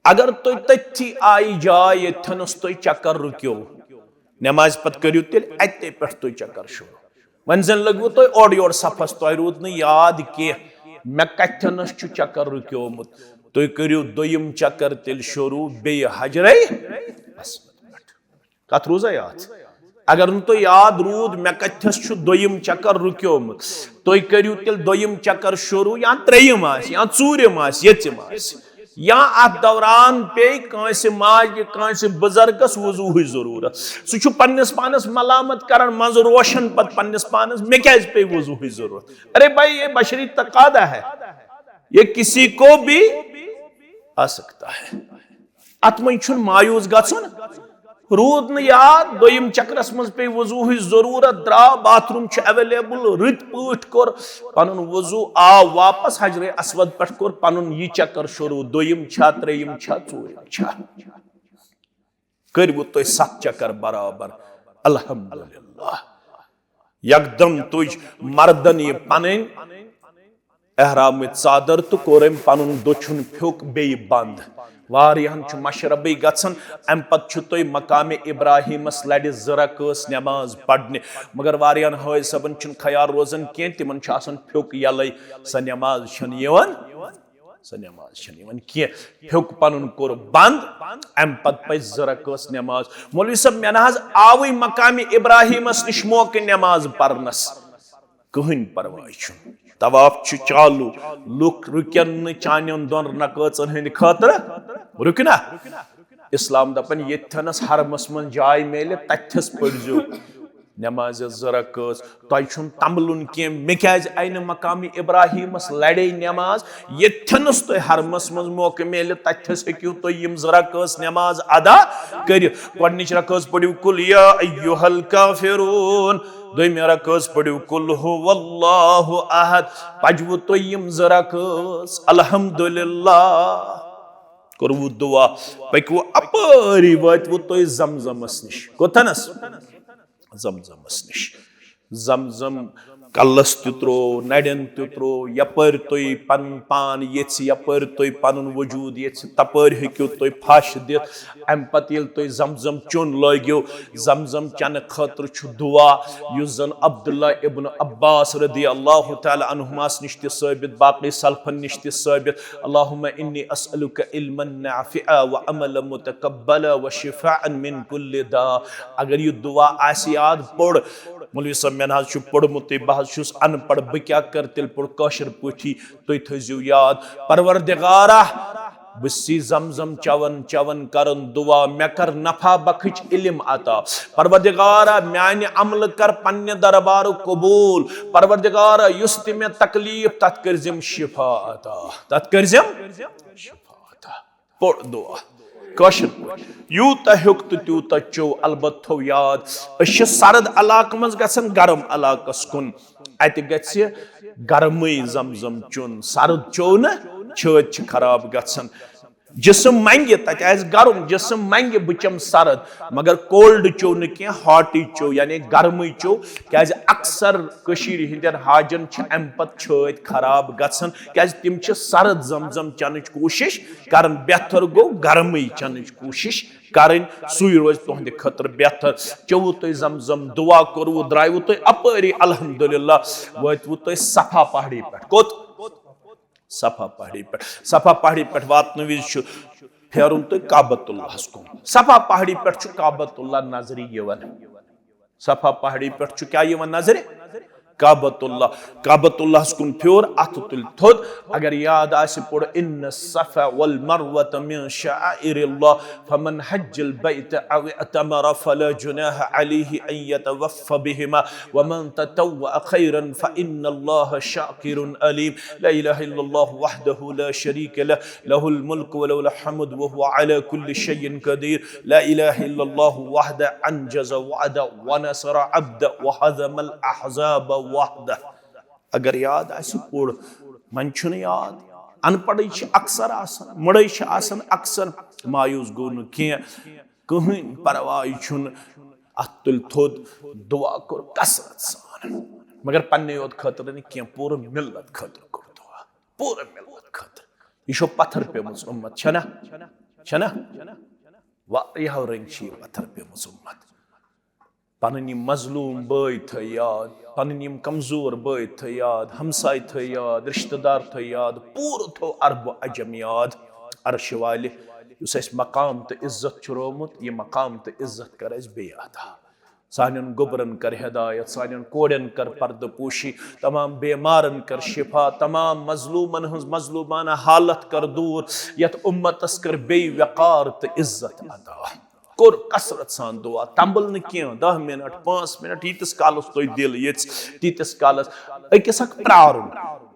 اگر تُہۍ تٔتھی آیہِ جاے ییٚتھنس تُہۍ چکر رُکیو، نمازِ پتہٕ کٔرِو تیٚلہِ اتے پٮ۪ٹھ تُہۍ چکر شروع۔ وۄنۍ زن لٔگوٕ تۄہہِ اورٕ یورٕ صفس، تۄہہِ روٗد نہٕ یاد کینٛہہ مےٚ کتھنس چھُ چکر رُکیومُت۔ تُہۍ کٔرِو دوٚیِم چکر تیٚلہِ شروع بیٚیہِ حجرے اسود پٮ۪ٹھ۔ کتھ روٗزا یاد؟ اگر نہٕ تۄہہِ یاد روٗد مےٚ کتھس چھُ دوٚیِم چکر رُکیومُت، تُہۍ کٔرِو تیٚلہِ دوٚیِم چکر شروع، یا ترٛیٚیِم آسہِ، یا ژوٗرِم آسہِ، ییٚژِم آسہِ۔ یا اتھ دوران پیٚیہِ کٲنٛسہِ ماجہِ، کٲنٛسہِ بُزرگس وضوٗہٕچ ضروٗرت، سُہ چھُ پننِس پانس ملامت کران، منٛزٕ روشن پتہٕ پننِس پانس، مےٚ کیازِ پیٚیہِ وضوٗہٕچ ضروٗرت؟ ارے بھائی، یہ بشری تقاضا ہے، یہ کسی کو بھی آ سکتا ہے۔ اتھ منٛز چھُنہٕ مایوس گژھُن۔ روٗد نہٕ یاد، دوٚیِم چکرس منٛز پیٚیہِ وضوٗہٕچ ضروٗرت، درٛاو، باتھ روٗم چھُ ایویلیبل، رٕتۍ پٲٹھۍ کوٚر پنُن وضوٗ، آو واپس حجرِ اسود پٮ۪ٹھ، کوٚر پنُن یہِ چکر شروٗع، دوٚیِم چھا، ترٛیٚیِم چھا، ژوٗرِم چھا، کٔرِوٕ تُہۍ ستھ چکر برابر۔ الحمدللہ۔ یکدم تُج مردن یہِ پنٕنۍ احرامٕچ ژادر تہٕ کوٚر أمۍ پنُن دٔچھُن پھیوٚک بیٚیہِ بنٛد۔ واریاہن چھُ مشربٕے گژھان، امہِ پتہٕ چھُ تُہۍ مقامِ ابراہیمس لرِ زٕ رکٲژ نماز پرنہِ۔ مگر واریاہن حٲج صٲبن چھُنہٕ خیال روزان کینٛہہ، تِمن چھُ آسان پھیوٚک یلے، سۄ نماز چھنہٕ یِوان، سۄ نماز چھنہٕ یِوان کینٛہہ۔ پھیوٚک پنُن کوٚر بنٛد، امہِ پتہٕ پزِ زٕ رکٲژ نماز۔ مولوی صٲب، مےٚ نہ حظ آوٕے مقامِ ابراہیمس نِش موقعہٕ نماز پرنس۔ کٕہٕنۍ پرواے چھُنہٕ۔ طواف چھُ چالو، لُکھ رُکن نہٕ چانٮ۪ن دۄن رکٲژن ہٕنٛدِ خٲطرٕ۔ رُکہِ نا؟ اسلام دپان، ییٚتھنس حرمس منٛز جاے میلہِ، تتھس پٔرزیو نمازِ زٕ رکٲژ۔ تۄہہِ چھُنہٕ تمبلُن کینٛہہ، مےٚ کیازِ آیہِ نہٕ مقامِ ابراہیمس لرے نماز؟ ییٚتھنس تۄہہِ حرمس منٛز موقعہٕ میلہِ، تتھس ہیٚکِو تُہۍ یِم زٕ رکٲژ نماز ادا کٔرِتھ۔ گۄڈنِچ رکٲژ پٔرِو قل یا ایہا الکافرون، دوٚیمہِ رکٲژ پٔرِو قل هو اللہ احد، پجوٕ تُہۍ یِم زٕ رکٲژ الحمدللہ، کوٚروٕ دُعا، پٔکوٕ اپٲری وٲتوٕ تُہۍ زمزمس نِش۔ کوٚتنس؟ زمزمس نِش۔ زمزم کلس تہِ ترٛوو، نرٮ۪ن تہِ ترٛوو، یپٲرۍ تُہۍ پنُن پان یژھِ، یپٲرۍ تُہۍ پنُن وجود یژھِ، تپٲرۍ ہیٚکِو تُہۍ پھش دِتھ۔ امہِ پتہٕ ییٚلہِ تُہۍ زمزم چیوٚن لٲگِو، زمزم چنہٕ خٲطرٕ چھُ دُعا، یُس زن عبداللہ ابن عباس رضی اللہ تعالیٰ عنہماس نِش تہِ ثٲبت، باقٕے سلفن نِش تہِ ثٲبت، اللہم انی اسألک علما نافعا وعملا متقبلا وشفاء من کل داء۔ اگر یہِ دُعا آسہِ یاد، پوٚر۔ مولوی صٲب، مےٚ نہ حظ چھُ پوٚرمُتٕے، بہٕ حظ چھُس ان پڑھ، بہٕ کیٛاہ کرٕ تیٚلہِ پوٚر کٲشِر پٲٹھی؟ تُہۍ تھٲیزیو یاد، پروردگارا، بہٕ سی زم زم چون چون کرن دعا، مےٚ کر نفع بخش علم عطا۔ پروردگارا، میانہِ عملہٕ کر پننہِ دربارُک قبول۔ پروردگارا، یُس تہِ مےٚ تکلیف، تتھ کٔرزِم شفا عطا، تتھ کٔرزِم شفا عطا۔ پوٚر دعا کٲشِر پٲٹھۍ، یوٗتاہ ہیوٚک تہٕ تیوٗتاہ چوٚو، البتہٕ تھوٚو یاد، أسۍ چھِ سرد علاقہٕ منٛز گژھان گرم علاقس کُن، اتہِ گژھِ گرمٕے زم زم چیوٚن، سرد چوٚو نہٕ، چھٲتۍ چھِ خراب گژھان۔ جسم منگہِ، تتہِ آسہِ گرم، جسم منگہِ بہٕ چمہٕ سرد، مگر کولڈ چیوٚو نہٕ کینٛہہ، ہاٹٕے چیوٚو، یعنی گرمٕے چیوٚو۔ کیازِ اکثر کٔشیٖرِ ہٕنٛدٮ۪ن حاجن چھِ امہِ پتہٕ چھٲتۍ خراب گژھان، کیازِ تِم چھِ سرد زم زم چنٕچ کوٗشش کران۔ بہتر گوٚو گرمٕے چنٕچ کوٗشش کرٕنۍ، سُے روزِ تُہنٛدِ خٲطرٕ بہتر۔ چیوٚوُ تُہۍ زم زم، دعا کوٚروُ، درٛایوُ تُہۍ اپٲری، الحمدللہ، وٲتوُ تُہۍ صفا پہاڑی پٮ۪ٹھ۔ کوٚت؟ صفا پہاڑی پٮ۪ٹھ۔ صفا پہاڑی پٮ۪ٹھ واتنہٕ وِزِ چھُ پھیرُن تُہۍ کعبۃ اللہس کُن۔ صفا پہاڑی پٮ۪ٹھ چھُ کعبۃ اللہ نظرِ یِوان۔ صفا پہاڑی پٮ۪ٹھ چھُ کیٛاہ یِوان نظرِ؟ کعبۃ اللہ۔ کعبۃ اللہس کُن پھیوٗر، اَتھٕ تُلۍ تھوٚد۔ اگر یاد آسہِ پوٚر، ان الصفا والمروة من شعائر اللہ، فمن حج البیت او اعتمر فلا جناح علیہ ان یطوف بہما، ومن تطوع خیرا فان اللہ شاکر علیم۔ لا الہ الا اللہ وحدہ لا شریک لہ، لہ الملک ولہ الحمد وہو علی کل شیء قدیر۔ لا الہ الا اللہ وحدہ انجز وعدہ ونصر عبدہ وہزم الاحزاب وحدہ۔ اگر یاد آسہِ پوٚر، وۄنۍ چھُنہٕ یاد۔ ان پڑھٕے چھِ اکثر آسان، مٔڑے چھِ آسان اکثر۔ مایوس گوٚو نہٕ کینٛہہ، کٕہٕنۍ پرواے چھُنہٕ۔ اتھ تُلۍ تھوٚد، دعا کوٚر کثرت سان، مگر پننہِ یوت خٲطرٕ نہٕ کینٛہہ، پوٗرٕ ملت خٲطرٕ کوٚر دعا، پوٗرٕ ملت خٲطرٕ۔ یہِ چھو پتھر پیمٕژ اُمت، چھنا؟ چھنا؟ واریاہو رٔنگۍ چھِ یہِ پتھر پیمٕژ اُمت۔ پنٕنۍ یِم مظلوم بٲے تھٲے یاد، پنٕنۍ یِم کمزور بٲے تھٲے یاد، ہمساے تھٲے یاد، رشتہٕ دار تھٲے یاد، پوٗرٕ تھوٚو عرب و عجم یاد۔ عرشہِ والہِ، یُس اَسہِ مقام تہٕ عزت چھُ روومُت، یہِ مقام تہٕ عزت کر اَسہِ بیٚیہِ عطا۔ سانٮ۪ن گوٚبرن کر ہدایت، سانٮ۪ن کورٮ۪ن کر پردٕ پوشی، تمام بیمارن کر شفا، تمام مظلومن ہٕنٛز مظلومانہ حالت کر دوٗر، یتھ اُمتس کر بیٚیہِ وقار تہٕ عزت عطا۔ کوٚر کثرت سان دعا، تمبل نہٕ کینٛہہ، دَہ منٹ، پانٛژھ منٹ، ییٖتِس کالس تۄہہِ دِل یژھِ، تیٖتِس کالس۔ أکِس اکھ پرارُن،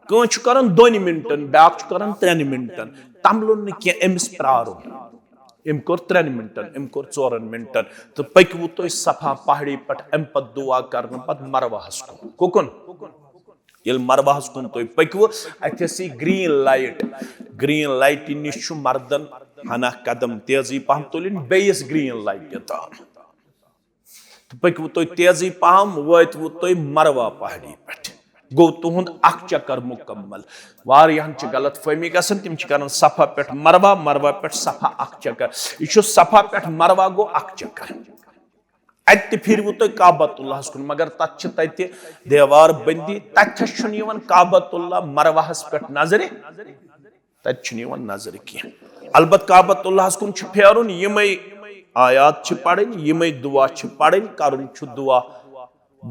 کٲنٛسہِ چھُ کران دۄن منٹن، بیٛاکھ چھُ کران ترٛٮ۪ن منٹن، تمبلُن نہٕ کینٛہہ، أمِس پرارُن۔ أمۍ کوٚر ترٛٮ۪ن منٹن، أمۍ کوٚر ژورن منٹن، تہٕ پٔکِو تُہۍ صفا پہاڑی پٮ۪ٹھ، امہِ پتہٕ دعا کرنہٕ پتہٕ مروہس کُن۔ کُکُن؟ ییٚلہِ مروہس کُن تُہۍ پٔکِو، اتھس یی گرین لایٹ، گرین لایٹہِ نِش چھُ مردن ہنا قدم تیزٕے پہم تُلٕنۍ بیٚیِس گرین لایٹہِ تام۔ تہٕ پٔکِو تُہۍ تیزٕے پہم، وٲتِوٕ تُہۍ مروہ پہاڑی پٮ۪ٹھ۔ گوٚو تُہُنٛد اکھ چکر مُکمل۔ واریاہن چھِ غلط فہمی گژھان، تِم چھِ کران صفا پٮ۪ٹھ مروہ، مروہ پٮ۪ٹھ صفا اکھ چکر۔ یہِ چھُ صفا پٮ۪ٹھ مروہ گوٚو اکھ چکر۔ اتہِ تہِ پھِرِوٕ تُہۍ کعبۃ اللہس کُن، مگر تتھ چھِ تتہِ دیوار بندی، تتھس چھُنہٕ یِوان کعبۃ اللہ مروہس پٮ۪ٹھ نظرِ۔ تتہِ چھُنہٕ یِوان نظرِ کینٛہہ۔ البتہ کعبۃ اللہس کُن چھُ پھیرُن، یِمے آیات چھِ پرٕنۍ، یِمے دعا چھِ پرٕنۍ، کرُن چھُ دعا۔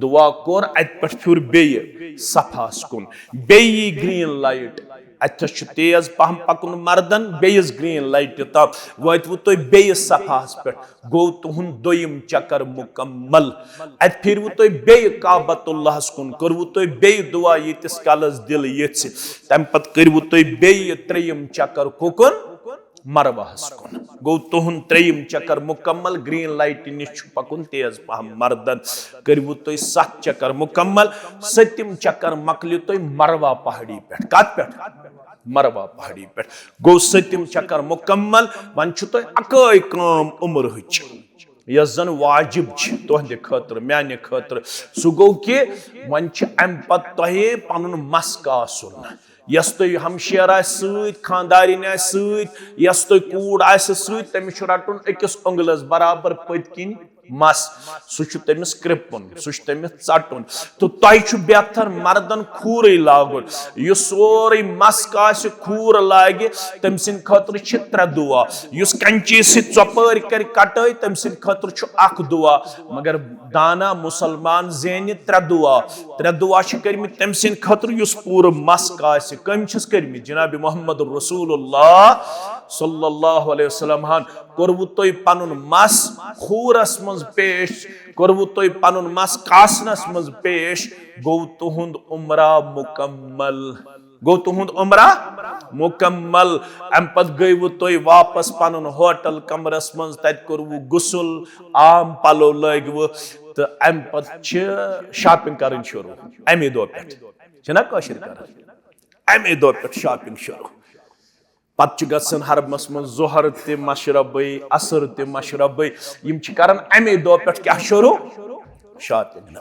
دعا کوٚر، اتہِ پٮ۪ٹھ پھیوٗر بیٚیہِ صفاہس کُن، بیٚیہِ یی گرین لایٹ، اتھس چھُ تیز پہم پکُن مردن، بیٚیِس گرین لایٹہِ تام وٲتِوٕ تُہۍ بیٚیِس صفاہس پٮ۪ٹھ۔ گوٚو تُہُنٛد دوٚیِم چکر مُکمل۔ اتہِ پھِرِوٕ تُہۍ بیٚیہِ کعبۃ اللہس کُن، کوٚروٕ تُہۍ بیٚیہِ دعا ییٖتِس کالس دِل یژھِ۔ تمہِ پتہٕ کٔرِوٕ تُہۍ بیٚیہِ ترٛیٚیِم چکر کُکُن؟ مروہس کُن۔ گوٚو تُہُنٛد ترٛیٚیِم چکر مُکمل، گرین لایٹہِ نِش چھُ پکُن تیز پہم مردن۔ کٔرِوٕ تُہۍ ستھ چکر مُکمل، سٔتِم چکر مۄکلہِ تُہۍ مروہ پہاڑی پٮ۪ٹھ۔ کتھ پٮ۪ٹھ؟ مروہ پہاڑی پٮ۪ٹھ۔ گوٚو سٔتِم چکر مُکمل، وۄنۍ چھُ تۄہہِ اکٲے کٲم عمرٕچ، یۄس زن واجب چھِ تُہنٛدِ خٲطرٕ، میانہِ خٲطرٕ۔ سُہ گوٚو کہِ وۄنۍ چھِ امہِ پتہٕ تۄہہِ پنُن مس کاسُن۔ یۄس تۄہہِ ہمشیر آسہِ سۭتۍ، خاندارِنۍ آسہِ سۭتۍ، یۄس تۄہہِ کوٗر آسہِ سۭتۍ، تٔمِس چھُ رٹُن أکِس اۄنٛگلس برابر پٔتۍ کِنۍ مس، سُہ چھُ تٔمِس کرٛپُن، سُہ چھُ تٔمِس ژَٹُن۔ تہٕ تۄہہِ چھُ بہتر مردن کھوٗرٕے لاگُن۔ یُس سورُے مس کاسہِ کھوٗر لاگہِ، تٔمۍ سٕنٛدِ خٲطرٕ چھِ ترٛےٚ دُعا۔ یُس کَنچی سۭتۍ ژۄپٲرۍ کرِ کٹٲے، تٔمۍ سٕنٛدِ خٲطرٕ چھُ اکھ دُعا۔ مگر دانا مُسلمان زینہِ ترٛےٚ دُعا۔ ترٛےٚ دُعا چھِ کٔرمٕتۍ تٔمۍ سٕنٛدِ خٲطرٕ، یُس پوٗرٕ مس کاسہِ۔ کٔمۍ چھِس کٔرمٕتۍ؟ جناب محمد رسول اللہ صلی اللہ علیہ وسلم ہن۔ کوٚروٕ تۄہہِ پنُن مس کھوٗرس منٛز پیش، کوٚروٕ تۄہہِ پنُن مس کاسنس منٛز پیش، گوٚو تُہُنٛد عمرہ مکمل۔ گوٚو تُہُنٛد عمرہ مکمل۔ امہِ پتہٕ گٔیوٕ تُہۍ واپس پنُن ہوٹل کمرس منٛز، تتہِ کوٚروٕ غسل، عام پلو لٲگوٕ، تہٕ امہِ پتہٕ چھِ shopping کرٕنۍ شروع۔ امی دۄہ پٮ۪ٹھ چھِنہ کٲشِر کران، امی دۄہ پٮ۪ٹھ shopping شروع۔ پتہٕ چھُ گژھان حرمس منٛز ظہر تہِ مشربٕے، عصر تہِ مشربٕے۔ یِم چھِ کران امی دۄہ پٮ۪ٹھ کیٛاہ شروع؟ Shopping۔ نہ،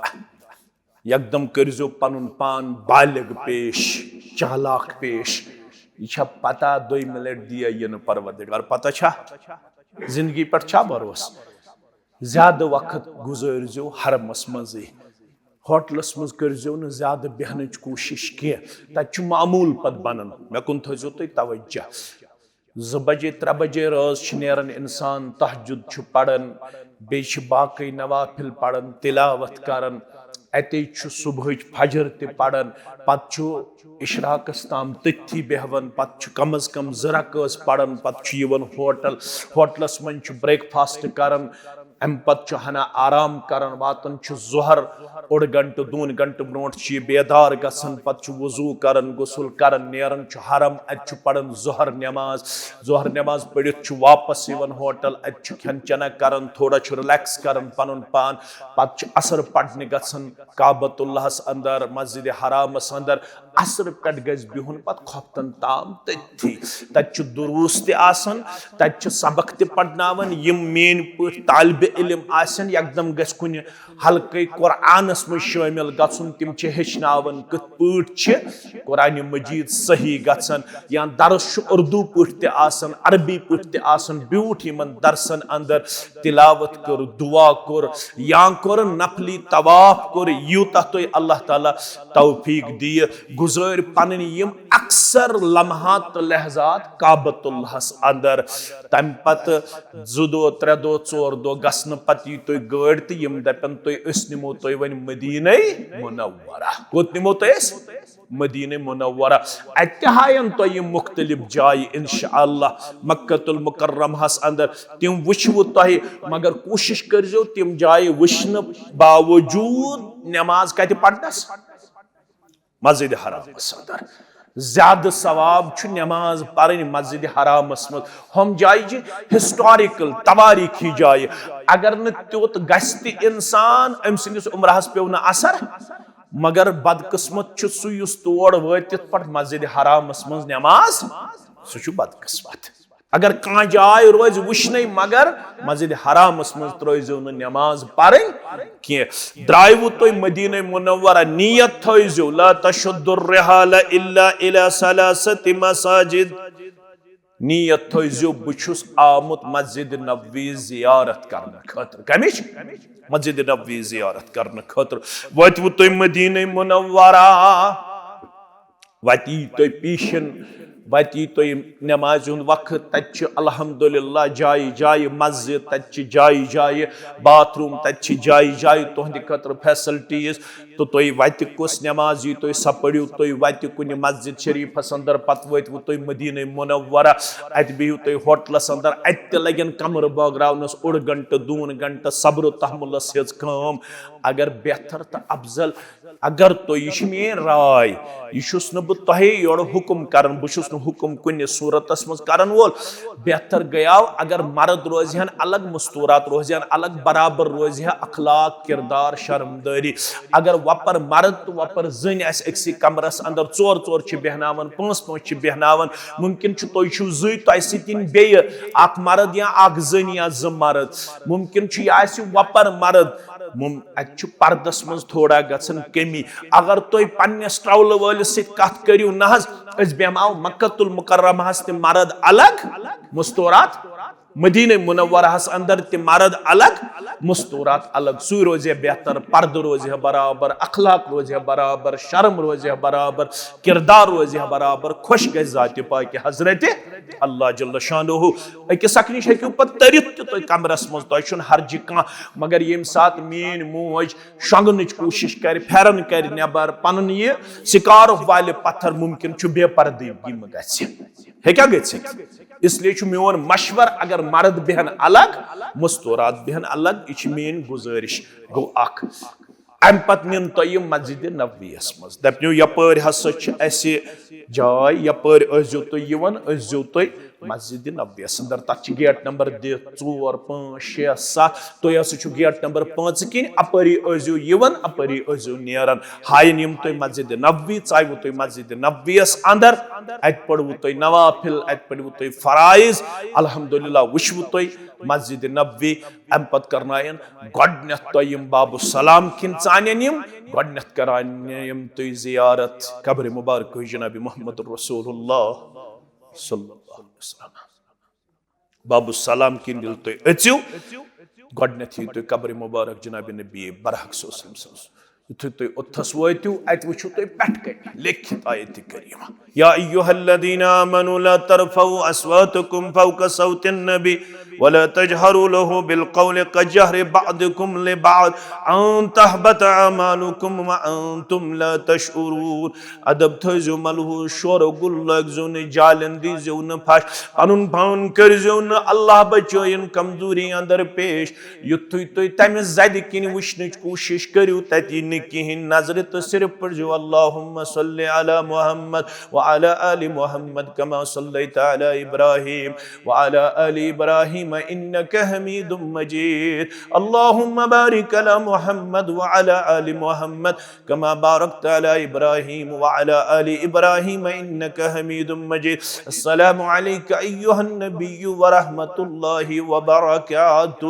یکدم کٔرزیو پنُن پان بالغ پیش، چالاک پیش۔ یہِ چھا پتہ دوٚیمہِ لٹہِ دِیا یِنہٕ پروردگار؟ پتہ چھا؟ زندگی پٮ۪ٹھ چھا بھروسہٕ؟ زیادٕ وقت گُزٲرزیو حرمس منٛزٕے۔ ہوٹلس منٛز کٔرزیو نہٕ زیادٕ بیہنٕچ کوٗشش کینٛہہ، تتہِ چھُ معموٗل پتہٕ بنان۔ مےٚ کُن تھٲیزیو تُہۍ توجہ۔ زٕ بجے، ترٛےٚ بجے رٲژ چھِ نیران انسان، تہجد چھُ پران، بیٚیہِ چھِ باقٕے نوافل پران، تلاوت کران، اتے چھُ صبحٕچ فجر تہِ پران، پتہٕ چھُ اشراقس تام تٔتھی بیہوان، پتہٕ چھُ کم از کم زٕ رکٲژ پران، پتہٕ چھُ یِوان ہوٹل، ہوٹلس منٛز چھُ breakfast کران، امہِ پتہٕ چھُ ہنا آرام کران، واتان چھُ ظہر، اوٚڑ گھنٹہٕ، دۄن گھنٹہٕ برونٛٹھ چھُ یہِ بیدار گژھان، پتہٕ چھُ وضو کران، غسل کران، نیران چھُ حرم، اتہِ چھُ پران ظہر نماز۔ ظہر نماز پٔرِتھ چھُ واپس یِوان ہوٹل، اتہِ چھُ کھٮ۪ن چٮ۪نا کران، تھوڑا چھُ relax کران پنُن پان، پتہٕ چھُ عصر پرنہِ گژھان کعبۃ اللہس اندر، مسجد حرامس اندر۔ عصر پٮ۪ٹھ گژھِ بِہُن پتہٕ خۄفتن تام تٔتھی۔ تتہِ چھُ دروس تہِ آسان، تتہِ چھِ سبق تہِ پرناوان۔ یِم میٲنۍ پٲٹھۍ طالب علم آسن، یکدم گژھِ کُنہِ حلقہٕ قرآنس منٛز شٲمِل گژھُن۔ تِم چھِ ہیٚچھناوان کِتھ پٲٹھۍ چھِ قرآن مجید صحیح گژھان، یا درس چھُ اردو پٲٹھۍ تہِ آسان، عربی پٲٹھۍ تہِ آسان۔ بیوٗٹھ یِمن درسن اندر، تلاوت کٔر، دعا کوٚر، یا کوٚر نفلی طواف کوٚر، یوٗتاہ تۄہہِ اللہ تعالیٰ توفیق دِیہِ۔ گُزٲرۍ پنٕنۍ یِم اکثر لمحات تہٕ لحظات کعبۃ اللہس اندر۔ تمہِ پتہٕ زٕ دۄہ، ترٛےٚ دۄہ، ژور دۄہ گژھنہٕ پتہٕ یی تُہۍ گٲڑۍ تہٕ یِم دپن تُہۍ، أسۍ نِمو تُہۍ وۄنۍ مدینہ منورہ۔ کوٚت نِمو تُہۍ أسۍ؟ مدینہ منورہ۔ اتہِ تہِ ہاین تۄہہِ یِم مختلف جایہِ انشاءاللہ مکۃ المکرمہس اندر، تِم وٕچھوٕ تۄہہِ، مگر کوٗشش کٔرزیو تِم جایہِ وٕچھنہٕ باوجود نماز کتہِ پرنس؟ مسجد حرامس اندر۔ زیادٕ ثواب چھُ نماز پرٕنۍ مسجد حرامس منٛز۔ ہُم جایہِ چھِ historical، تواریخی جایہِ۔ اگر نہٕ تیُتھ گژھِ تہِ انسان، أمۍ سٕنٛدِس عمرہس پیوٚو نہٕ اثر، مگر بدقسمت چھُ سُہ یُس تور وٲتِتھ پتہٕ مسجد حرامس منٛز نماز، سُہ چھُ بدقسمت۔ اگر کانٛہہ جاے روزِ وٕچھنَے، مگر مسجد حرامس منٛز ترٲیزیو نہٕ نماز پرٕنۍ کینٛہہ۔ درٛایوٕ تُہۍ مدینہ منورہ، نیت تھٲیزیو، لا تشد الرحال الا الی ثلاثۃ مساجد۔ نیت تھٲیزیو، بہٕ چھُس آمُت مسجد نبوی زیارت کرنہٕ خٲطرٕ۔ کمِچ؟ مسجد نبوی زیارت کرنہٕ خٲطرٕ۔ وٲتوٕ تُہۍ مدینہ منورہ، وتی تۄہہِ پیشن، وتی تۄہہِ نمازِ ہُنٛد وقت، تتہِ چھِ الحمدللہ جایہِ جایہِ مسجد، تتہِ چھِ جایہِ جایہِ bathroom، تتہِ چھِ جایہِ جایہِ تُہنٛدِ خٲطرٕ facilities۔ تہٕ تُہۍ وتہِ کُس نماز یی تُہۍ سۄ پٔرِو تُہۍ وتہِ کُنہِ مسجد شریفس اندر، پتہٕ وٲتوٕ تُہۍ مدینہ منورہ، اتہِ بِہِو تُہۍ ہوٹلس اندر، اتہِ تہِ لگن کمرٕ بٲگراونس اوٚڑ گنٹہٕ، دوٗن گنٹہٕ، صبر و تحملس ہٕنٛز کٲم۔ اگر بہتر تہٕ افضل اگر تُہۍ، یہِ چھِ میٲنۍ راے، یہِ چھُس نہٕ بہٕ تۄہے یورٕ حُکُم کران، بہٕ چھُس نہٕ حُکُم کُنہِ صوٗرتس منٛز کرن وول۔ بہتر گٔیاو اگر مرد روزِ ہن الگ، مستوٗرات روزِ ہن الگ، برابر روزِ ہا اخلاق، کردار، شرمدٲری۔ اگر وۄپر مرد تہٕ وۄپر زٔنۍ آسہِ أکسٕے کمرس اندر، ژور ژور چھِ بیہناوان، پانٛژھ پانٛژھ چھِ بیہناوان، ممکن چھُ تُہۍ چھِو زٕے، تۄہہِ سۭتۍ یِن بیٚیہِ اکھ مرد یا اکھ زٔنۍ یا زٕ مرد، ممکن چھُ یہِ آسہِ وۄپر مرد، مم-، اتہِ چھُ پردس منٛز تھوڑا گژھان کمی۔ اگر تُہۍ پننِس ٹرولہٕ وٲلِس سۭتۍ کتھ کٔرِو، نہ حظ، أسۍ بیہماو مکۃ المکرمہس تہِ مرد الگ، مستورات مدینہ منورہس اندر تہِ مرد الگ، مستورات الگ۔ سُے روزِ بہتر، پردٕ روزِ برابر، اخلاق روزِ برابر، شرم روزِ برابر، کردار روزِ برابر، خۄش گژھِ ذاتِ پاکہِ حضرت اللہ جل شانہ۔ أکِس اکھ نِش ہیٚکِو پتہٕ تٔرِتھ تہِ تُہۍ کمرس منٛز، تۄہہِ چھُنہٕ حرجہِ کانٛہہ۔ مگر ییٚمہِ ساتہٕ میٲنۍ موج شۄنٛگنٕچ کوٗشِش کرِ، پھیرن کرِ نٮ۪بر، پنُن یہِ سکارف والہِ پتھر، ممکن چھُ بے پردگی منٛز گژھِ۔ ہیٚکیٛاہ گٔژھِتھ؟ اس لیے چھُ میون مشورٕ، اگر مرد بیہن الگ، مستورات بیہن الگ، یہِ چھِ میٲنۍ گُزٲرِش۔ گوٚو اکھ۔ امہِ پتہٕ نِن تۄہہِ یِم مسجد نبویس منٛز، دپنو یپٲرۍ ہسا چھِ اسہِ جاے، یپٲرۍ ٲسۍزیو تُہۍ یِوان، ٲسۍزیو تُہۍ مسجد نبویس اندر۔ تتھ چھِ گیٹ نمبر دِتھ، ژور، پانٛژھ، شےٚ، ستھ۔ تُہۍ ہسا چھِو گیٹ نمبر پانٛژھ کِنۍ، اپٲری ٲسۍزیو یِوان، اپٲری ٲسۍزیو نیران۔ ہاین یِم تُہۍ مسجد نبوی، ژاوٕ تُہۍ مسجد نبویس اندر، اتہِ پٔرِو تُہۍ نوافل، اتہِ پٔرِو تُہۍ فرائض۔ الحمدللہ وٕچھوٕ تُہۍ مسجد نبوی۔ امہِ پتہٕ کرناین گۄڈٕنیتھ تۄہہِ یِم باب السلام کِنۍ ژانن یِم، گۄڈٕنیتھ کرناین یِم تُہۍ زیارت قبر مبارک جناب محمد رسول اللہ صلی اللہ علیہ وسلم۔ باب السلام کِنۍ ییٚلہِ تُہۍ أژِو، گۄڈٕنیتھ یِیِو تُہۍ قبر مبارک جناب نبی برحق صلی اللہ علیہ وسلم سٕنٛز۔ یُتھُے تُہۍ اوٚتتھس وٲتِو، اتہِ وٕچھِو تُہۍ پٮ۪ٹھ کنہِ لیکھِتھ آیتِ کریمہ، یا ایھا الذین آمنوا لا ترفعوا اصواتکم فوق صوت النبی ولا تجهروا له بالقول كجهر بعضكم لبعض ان تحبط اعمالكم وانتم لا تشعرون۔ ادب تھٲیزیو ملحوظ، شورو گُل لٲگزیو نہٕ، جالٮ۪ن دیٖزیو نہٕ پھش، پنُن پان کٔرزیو نہٕ اللہ بچٲیِن کمزوری اندر پیش۔ یُتھُے تُہۍ تمہِ زدِ کِنۍ وٕچھنٕچ کوٗشِش کٔرِو، تتہِ یی نہٕ کِہیٖنۍ نظرِ، تہٕ صرف پٔرزیو اللہم صل علی محمد وعلی آل محمد کما صلیت علی ابراہیم وعلی آل ابراہیم انک حمید مجید۔ اللہم بارک علی محمد وعلی آل محمد کما بارکت علی ابراہیم وعلی آل ابراہیم انک حمید مجید۔ السلام علیک ایھا النبی ورحمۃ اللہ وبرکاتہ۔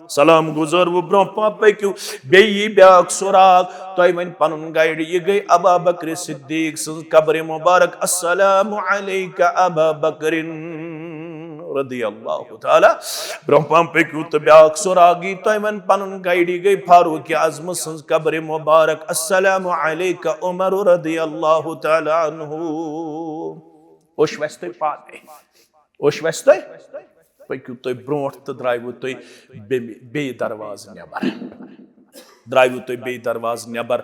سلام گزٲروٕ برونٛہہ پہم پٔکِو، بیٚیہِ یی بیٛاکھ سراغ، تۄہہِ وۄنۍ پنُن گایڈ، یہِ گٔے ابا بکر صدیق سٕنٛز قبر مبارک۔ السلام علیک ابا بکر رضی اللہ تعالیٰ۔ برونٛہہ پہم پٔکِو تہٕ بیٛاکھ سراغ یی تۄہہِ وۄنۍ پنُن گایڈ، یہِ گٔے فاروق اعظم سٕنٛز قبر مبارک۔ السلام علیک عمر رضی اللہ تعالیٰ عنہ۔ اوٚش وَسہِ تۄہہِ پانے۔ اوٚش وَسہِ تۄہہِ؟ پٔکِو تُہۍ برونٛٹھ تہٕ درٛایوٕ تُہۍ بیٚمہِ-، بیٚیہِ دروازٕ نٮ۪بر۔ درٛایوٕ تُہۍ بیٚیہِ دروازٕ نٮ۪بر،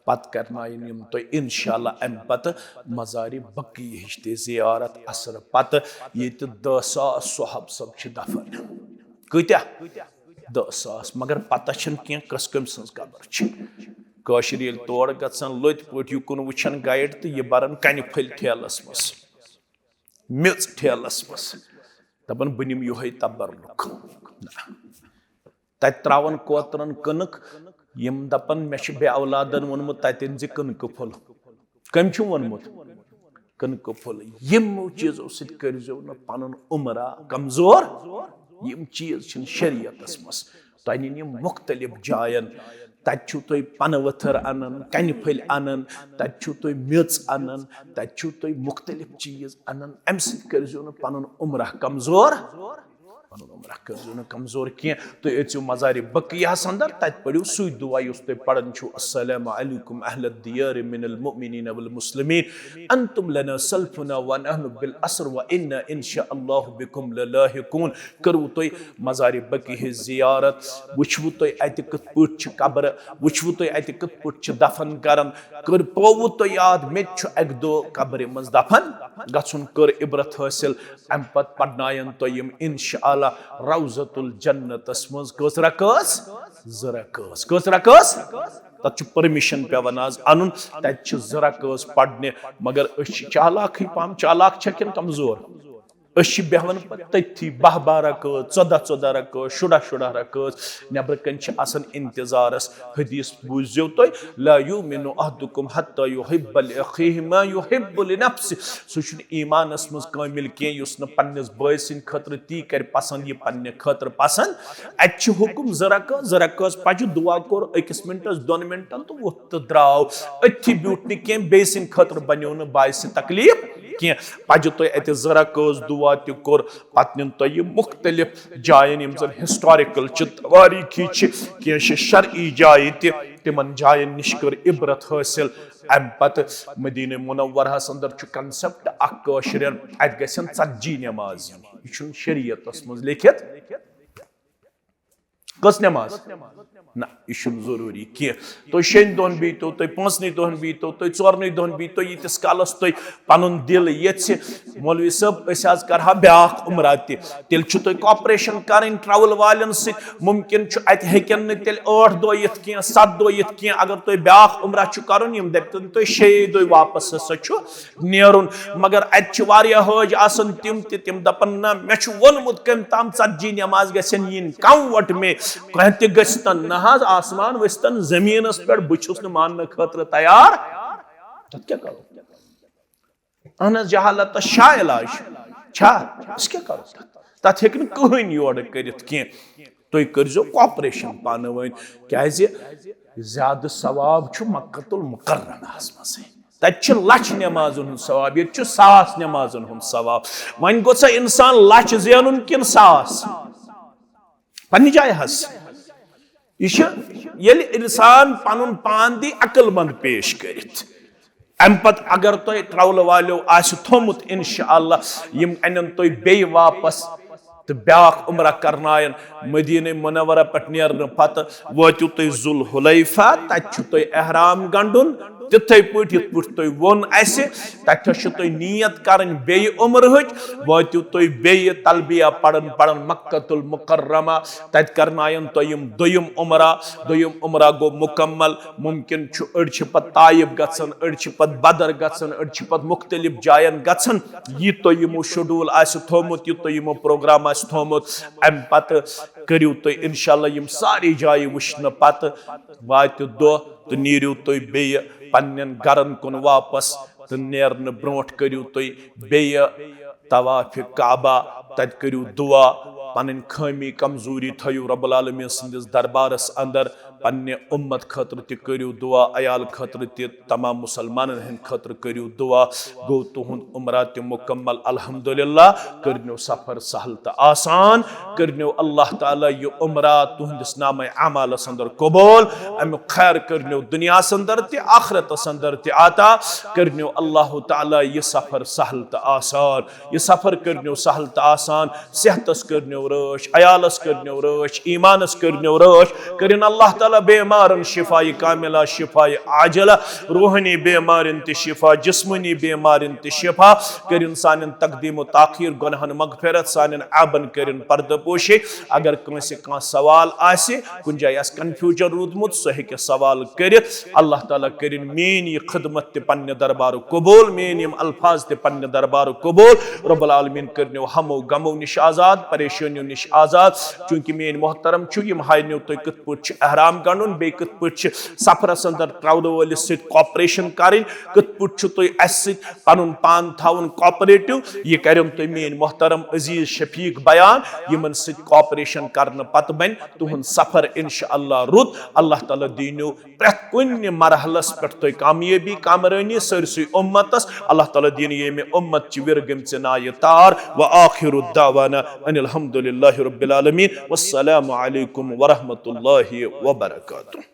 پتہٕ کرناین یِم تُہۍ انشاءاللہ امہِ پتہٕ مزارِ بقیع ہٕچ تہِ زیارت عصرٕ پتہٕ، ییٚتہِ دَہ ساس صحابہ صٲب چھِ دفن۔ کۭتیاہ؟ دَہ ساس۔ مگر پتہ چھنہٕ کینٛہہ کٔژ کٔمۍ سٕنٛز قبر چھِ۔ کٲشِر ییٚلہِ تور گژھن، لٔتۍ پٲٹھۍ یُکُن وٕچھن گایڈ تہٕ یہِ برن کنہِ پھٔلۍ ٹھیلس منٛز۔ میٚژ ٹھیلس منٛز۔ دپان، "بہٕ نِمہٕ یِہوٚے تبرُک۔" نہ۔ تتہِ تراون کوترن کٕنٕک، یِم دپان، "مےٚ چھُ بے اولادن ووٚنمُت، تتہِ أنۍ زِ کٕنکہٕ پھوٚل۔" کٔمۍ چھُ ووٚنمُت؟ کٕنکہٕ پھوٚل۔ یِمو چیٖزو سۭتۍ کٔرۍزیو نہٕ پنُن عمرہ کمزور۔ یِم چیٖز چھِنہٕ شریعتس منٛز۔ تۄہہِ نِن یِم مُختٔلِف جاین۔ تَتہِ چھِو تُہۍ پَنہٕ ؤتھٕر اَنان، کَنہِ پھٔلۍ اَنان، تَتہِ چھِو تُہۍ میٚژ اَنان، تَتہِ چھِو تُہۍ مُختٔلِف چیٖز اَنان۔ اَمہِ سۭتۍ کٔرۍزیو نہٕ پَنُن عمرہ کمزور، پَنُن عمرہ کٔرۍزیو نہٕ کمزور کینٛہہ۔ تُہۍ أژِو مزارِ بقیعس اندر، تَتہِ پٔرِو سُے دُعا یُس تُہۍ پَران چھِو، "السلام علیکم اہل الدیار من المؤمنین والمسلمین، انتم لنا سلفنا ونحن بالعصر وانا ان شاء اللہ بكم للاحقون۔" کٔرِو تُہۍ مزارِ بقیع ہٕنٛز زیارت، وٕچھوٕ تُہۍ اَتہِ کِتھ پٲٹھۍ چھِ قبرٕ، وٕچھوٕ تُہۍ اَتہِ کِتھ پٲٹھۍ چھِ دفن کران، کٔر پووٕ تۄہہِ یاد، مےٚ تہِ چھُ اَکہِ دۄہ قبرِ منٛز دفن گژھُن، کٔر عبرت حٲصِل۔ اَمہِ پتہٕ پرناین تۄہہِ یِم انشاءاللہ روضۃ الجنتس منٛز۔ کٔژ رکٲژ؟ زٕ رکٲژ۔ کٔژ رکٲژ؟ تتھ چھُ پرمیشن پٮ۪وان آز انُن، تتہِ چھِ زٕ رکٲژ پرنہِ، مگر أسۍ چھِ چالاکھٕے پہم، چالاک چھا کِنہٕ کمزور؟ أسۍ چھِ بیٚہوان پتہٕ تٔتھی بَہہ بَہہ رکٲژ، ژۄداہ ژۄداہ رکٲژ، شُراہ شُراہ رکٲژ۔ نٮ۪برٕ کنہِ چھِ آسان انتظارس۔ حدیث بوٗززیو تُہۍ، "لا یؤمن احدکم حتی یحب لأخیہ ما یحب لنفسہ۔" سُہ چھُنہٕ ایمانس منٛز کٲمل کینٛہہ یُس نہٕ پننِس بٲے سٕنٛدِ خٲطرٕ تی کرِ پسند، یہِ پننہِ خٲطرٕ پسند۔ اتہِ چھِ حکم زٕ رکٲژ، زٕ رکٲژ پجہِ، دعا کوٚر أکِس منٹس، دۄن منٹن تہٕ ووٚتھ تہٕ درٛاو۔ أتھی بیوٗٹھ نہٕ کینٛہہ، بیٚیہِ سٕنٛدِ خٲطرٕ بنیو نہٕ باعث تکلیف۔ کینٛہہ۔ پَزِ تۄہہِ اَتہِ زٕ رکٲژ دُعا تہِ کوٚر، پَتہٕ نِن تۄہہِ یہِ مُختٔلِف جایَن، یِم زَن ہسٹوریکل چھِ، توٲریٖخی چھِ، کینٛہہ چھِ شرعی جایہِ تہِ، تِمَن جایَن نِش کٔر عبرت حٲصِل۔ اَمہِ پَتہٕ مدینہ منورہَس اندر چھُ concept اکھ کٲشرٮ۪ن، اَتہِ گژھن ژتجی نماز یِنۍ۔ یہِ چھُنہٕ شریعتَس منٛز لیکھِتھ۔ کٔژ نماز؟ نہ، یہِ چھُنہٕ ضروٗری کینٛہہ۔ تُہۍ شیٚنۍ دۄہن بِہتو، تُہۍ پانٛژنٕے دۄہن بِہتو، تُہۍ ژورنٕے دۄہن بِہتو، ییٖتِس کالس تُہۍ پنُن دِل یژھِ۔ مولوی صٲب، أسۍ حظ کرہا بیٛاکھ عمرہ تہِ۔ تیٚلہِ چھُ تۄہہِ cooperation کرٕنۍ travel والٮ۪ن سۭتۍ۔ مُمکِن چھُ، اَتہِ ہیٚکن نہٕ تیٚلہِ ٲٹھ دۄہ یِتھ کینٛہہ، ستھ دۄہ یِتھ کینٛہہ۔ اگر تۄہہِ بیٛاکھ عمرہ چھُ کرُن، یِم دَپن تۄہہِ شیٚیے دۄہہِ واپس ہسا چھُ نیرُن۔ مگر اَتہِ چھِ واریاہ حٲج آسان تِم تہِ، تِم دَپَن، "نہ، مےٚ چھُ ووٚنمُت کٔمۍ تام، ژتجی نماز گژھن یِنۍ کم وٹ مے، کانٛہہ تہِ گژھِ تن نہ حظ، آسمان ؤسۍ تن زٔمیٖنَس پٮ۪ٹھ، بہٕ چھُس نہٕ ماننہٕ خٲطرٕ تیار۔" تَتھ کیٛاہ کَرو؟ اہن حظ، جہالتس چھا علاج؟ چھا؟ أسۍ کیٛاہ کَرو تَتھ؟ تَتھ ہیٚکہِ نہٕ کٕہٕنۍ یورٕ کٔرِتھ کینٛہہ۔ تُہۍ کٔرۍزیو cooperation پانہٕ ؤنۍ، کیٛازِ زیادٕ ثواب چھُ مکۃ المکرمہس منٛزٕے۔ تَتہِ چھِ لَچھ نٮ۪مازَن ہُنٛد ثواب، ییٚتہِ چھُ ساس نٮ۪مازَن ہُنٛد ثواب۔ وۄنۍ گوٚژھا اِنسان لَچھ زینُن کِنہٕ ساس؟ پننہِ جایہِ حظ۔ یہِ چھُ، ییٚلہِ اِنسان پَنُن پان دی عقل مند پیش کٔرِتھ، اَمہِ پَتہٕ اگر تۄہہِ travel والیو آسہِ تھوٚمُت، انشاءاللہ یِم اَنن تُہۍ بیٚیہِ واپس تہٕ بیٛاکھ عمرہ کرناین۔ مدینہ منورہ پٮ۪ٹھ نیرنہٕ پتہٕ وٲتِو تُہۍ ذوالحلیفہ، تتہِ چھُ تۄہہِ احرام گنڈُن، تِتھے پٲٹھۍ یِتھ پٲٹھۍ تۄہہِ ووٚن اَسہِ، تتہِ چھِ تۄہہِ نیت کرٕنۍ بیٚیہِ عمرٕہٕچ۔ وٲتِو تُہۍ بیٚیہِ تلبیہ پران پران مکۃ المکرمہ، تتہِ کرناین تۄہہِ یِم دوٚیِم عمرہ۔ دوٚیِم عمرہ گوٚو مکمل۔ ممکن چھُ أڑۍ چھِ پتہٕ طائف گژھان، أڑۍ چھِ پتہٕ بدر گژھان، أڑۍ چھِ پتہٕ مختلف جاین گژھان۔ یہِ تۄہہِ یِمو schedule آسہِ تھوٚومُت، یہِ تۄہہِ یِمو program آسہِ تھوٚومُت، امہِ پتہٕ کٔرِو تُہۍ انشاءاللہ یِم سارے جایہِ وٕچھنہٕ پتہٕ واتہِ دۄہ تہٕ نیٖرِو تُہۍ بیٚیہِ پننٮ۪ن گرن کُن واپس، تہٕ نیرنہٕ برونٛٹھ کٔرِو تُہۍ بیٚیہِ طواف کعبہ، تتہِ کٔرِو دعا، پنٕنۍ خٲمی کمزوری تھٲیِو رب العالمین سٕنٛدِس دربارس اندر، پننہِ اُمت خٲطرٕ تہِ کٔرِو دعا، عیال خٲطرٕ تہِ، تمام مسلمانن ہٕنٛدِ خٲطرٕ کٔرِو دعا۔ گوٚو تُہُنٛد عمرہ تہِ مکمل، الحمدللہ۔ کٔرنیو سفر سہل تہٕ آسان، کٔرنیو اللہ تعالیٰ یہِ عمرہ تُہنٛدِس نامہ اعمالس اندر قبول، امیُک خیر کٔرنیو دُنیاہس اندر تہِ آخرتس اندر تہِ عطا، کٔرنیو اللہ تعالیٰ یہِ سفر سہل تہٕ آسان۔ یہِ سفر کٔرنیو سہل تہٕ آسان، صحتس کٔرنیو رٲچھ، عیالس کٔرنیو رٲچھ، ایمانس کٔرنیو رٲچھ، کٔرِن اللہ تعالیٰ بیمارن شفایہِ کاملہ، شفایہِ عاجلہ، روحانی بیمارن تہِ شفا، جسمانی بیمارن تہِ شفا، کٔرِن سانٮ۪ن تقدیم و تاخیر، گۄناہن مغفرت، سانٮ۪ن عیبن کٔرِن پردٕ پوشی۔ اگر کٲنٛسہِ کانٛہہ سوال آسہِ، کُنہِ جایہِ آسہِ confusion روٗدمُت، سُہ ہیٚکہِ سوال کٔرِتھ۔ اللہ تعالیٰ کٔرِن میٛٲنۍ یہِ خدمت تہِ پننہِ دربارُک قبول، میٛٲنۍ یِم الفاظ تہِ پننہِ دربارُک قبول۔ رب العالمین کٔرنیو ہمو غمو نِش آزاد، پریشٲنیو نِش آزاد۔ چونکہ میٛٲنۍ محترم چھُ، یِم ہاینیو تُہۍ کِتھ پٲٹھۍ چھُ احرام گنڈُن، بیٚیہِ کِتھ پٲٹھۍ چھِ سفرس اندر travel وٲلِس سۭتۍ cooperation کرٕنۍ، کِتھ پٲٹھۍ چھُ تُہۍ اسہِ سۭتۍ پنُن پان تھاوُن cooperative، یہِ کرن تُہۍ میٛٲنۍ محترم عزیز شفیق بیان۔ یِمن سۭتۍ cooperation کرنہٕ پتہٕ بنہِ تُہُنٛد سفر انشاءاللہ رُت۔ اللہ تعالیٰ دیٖنیو پرٛٮ۪تھ کُنہِ مرحلس پٮ۪ٹھ تۄہہِ کامیٲبی، کامرٲنی سٲرسٕے اُمتس۔ اللہ تعالیٰ دِیِن ییٚمہِ اُمت چہِ وِرٕ گٔمژِ نایہِ تار۔ وآخر دعوانا ان الحمد للہ رب العالمین۔ والسلام علیکم ورحمۃ اللہ وبرکاتہ۔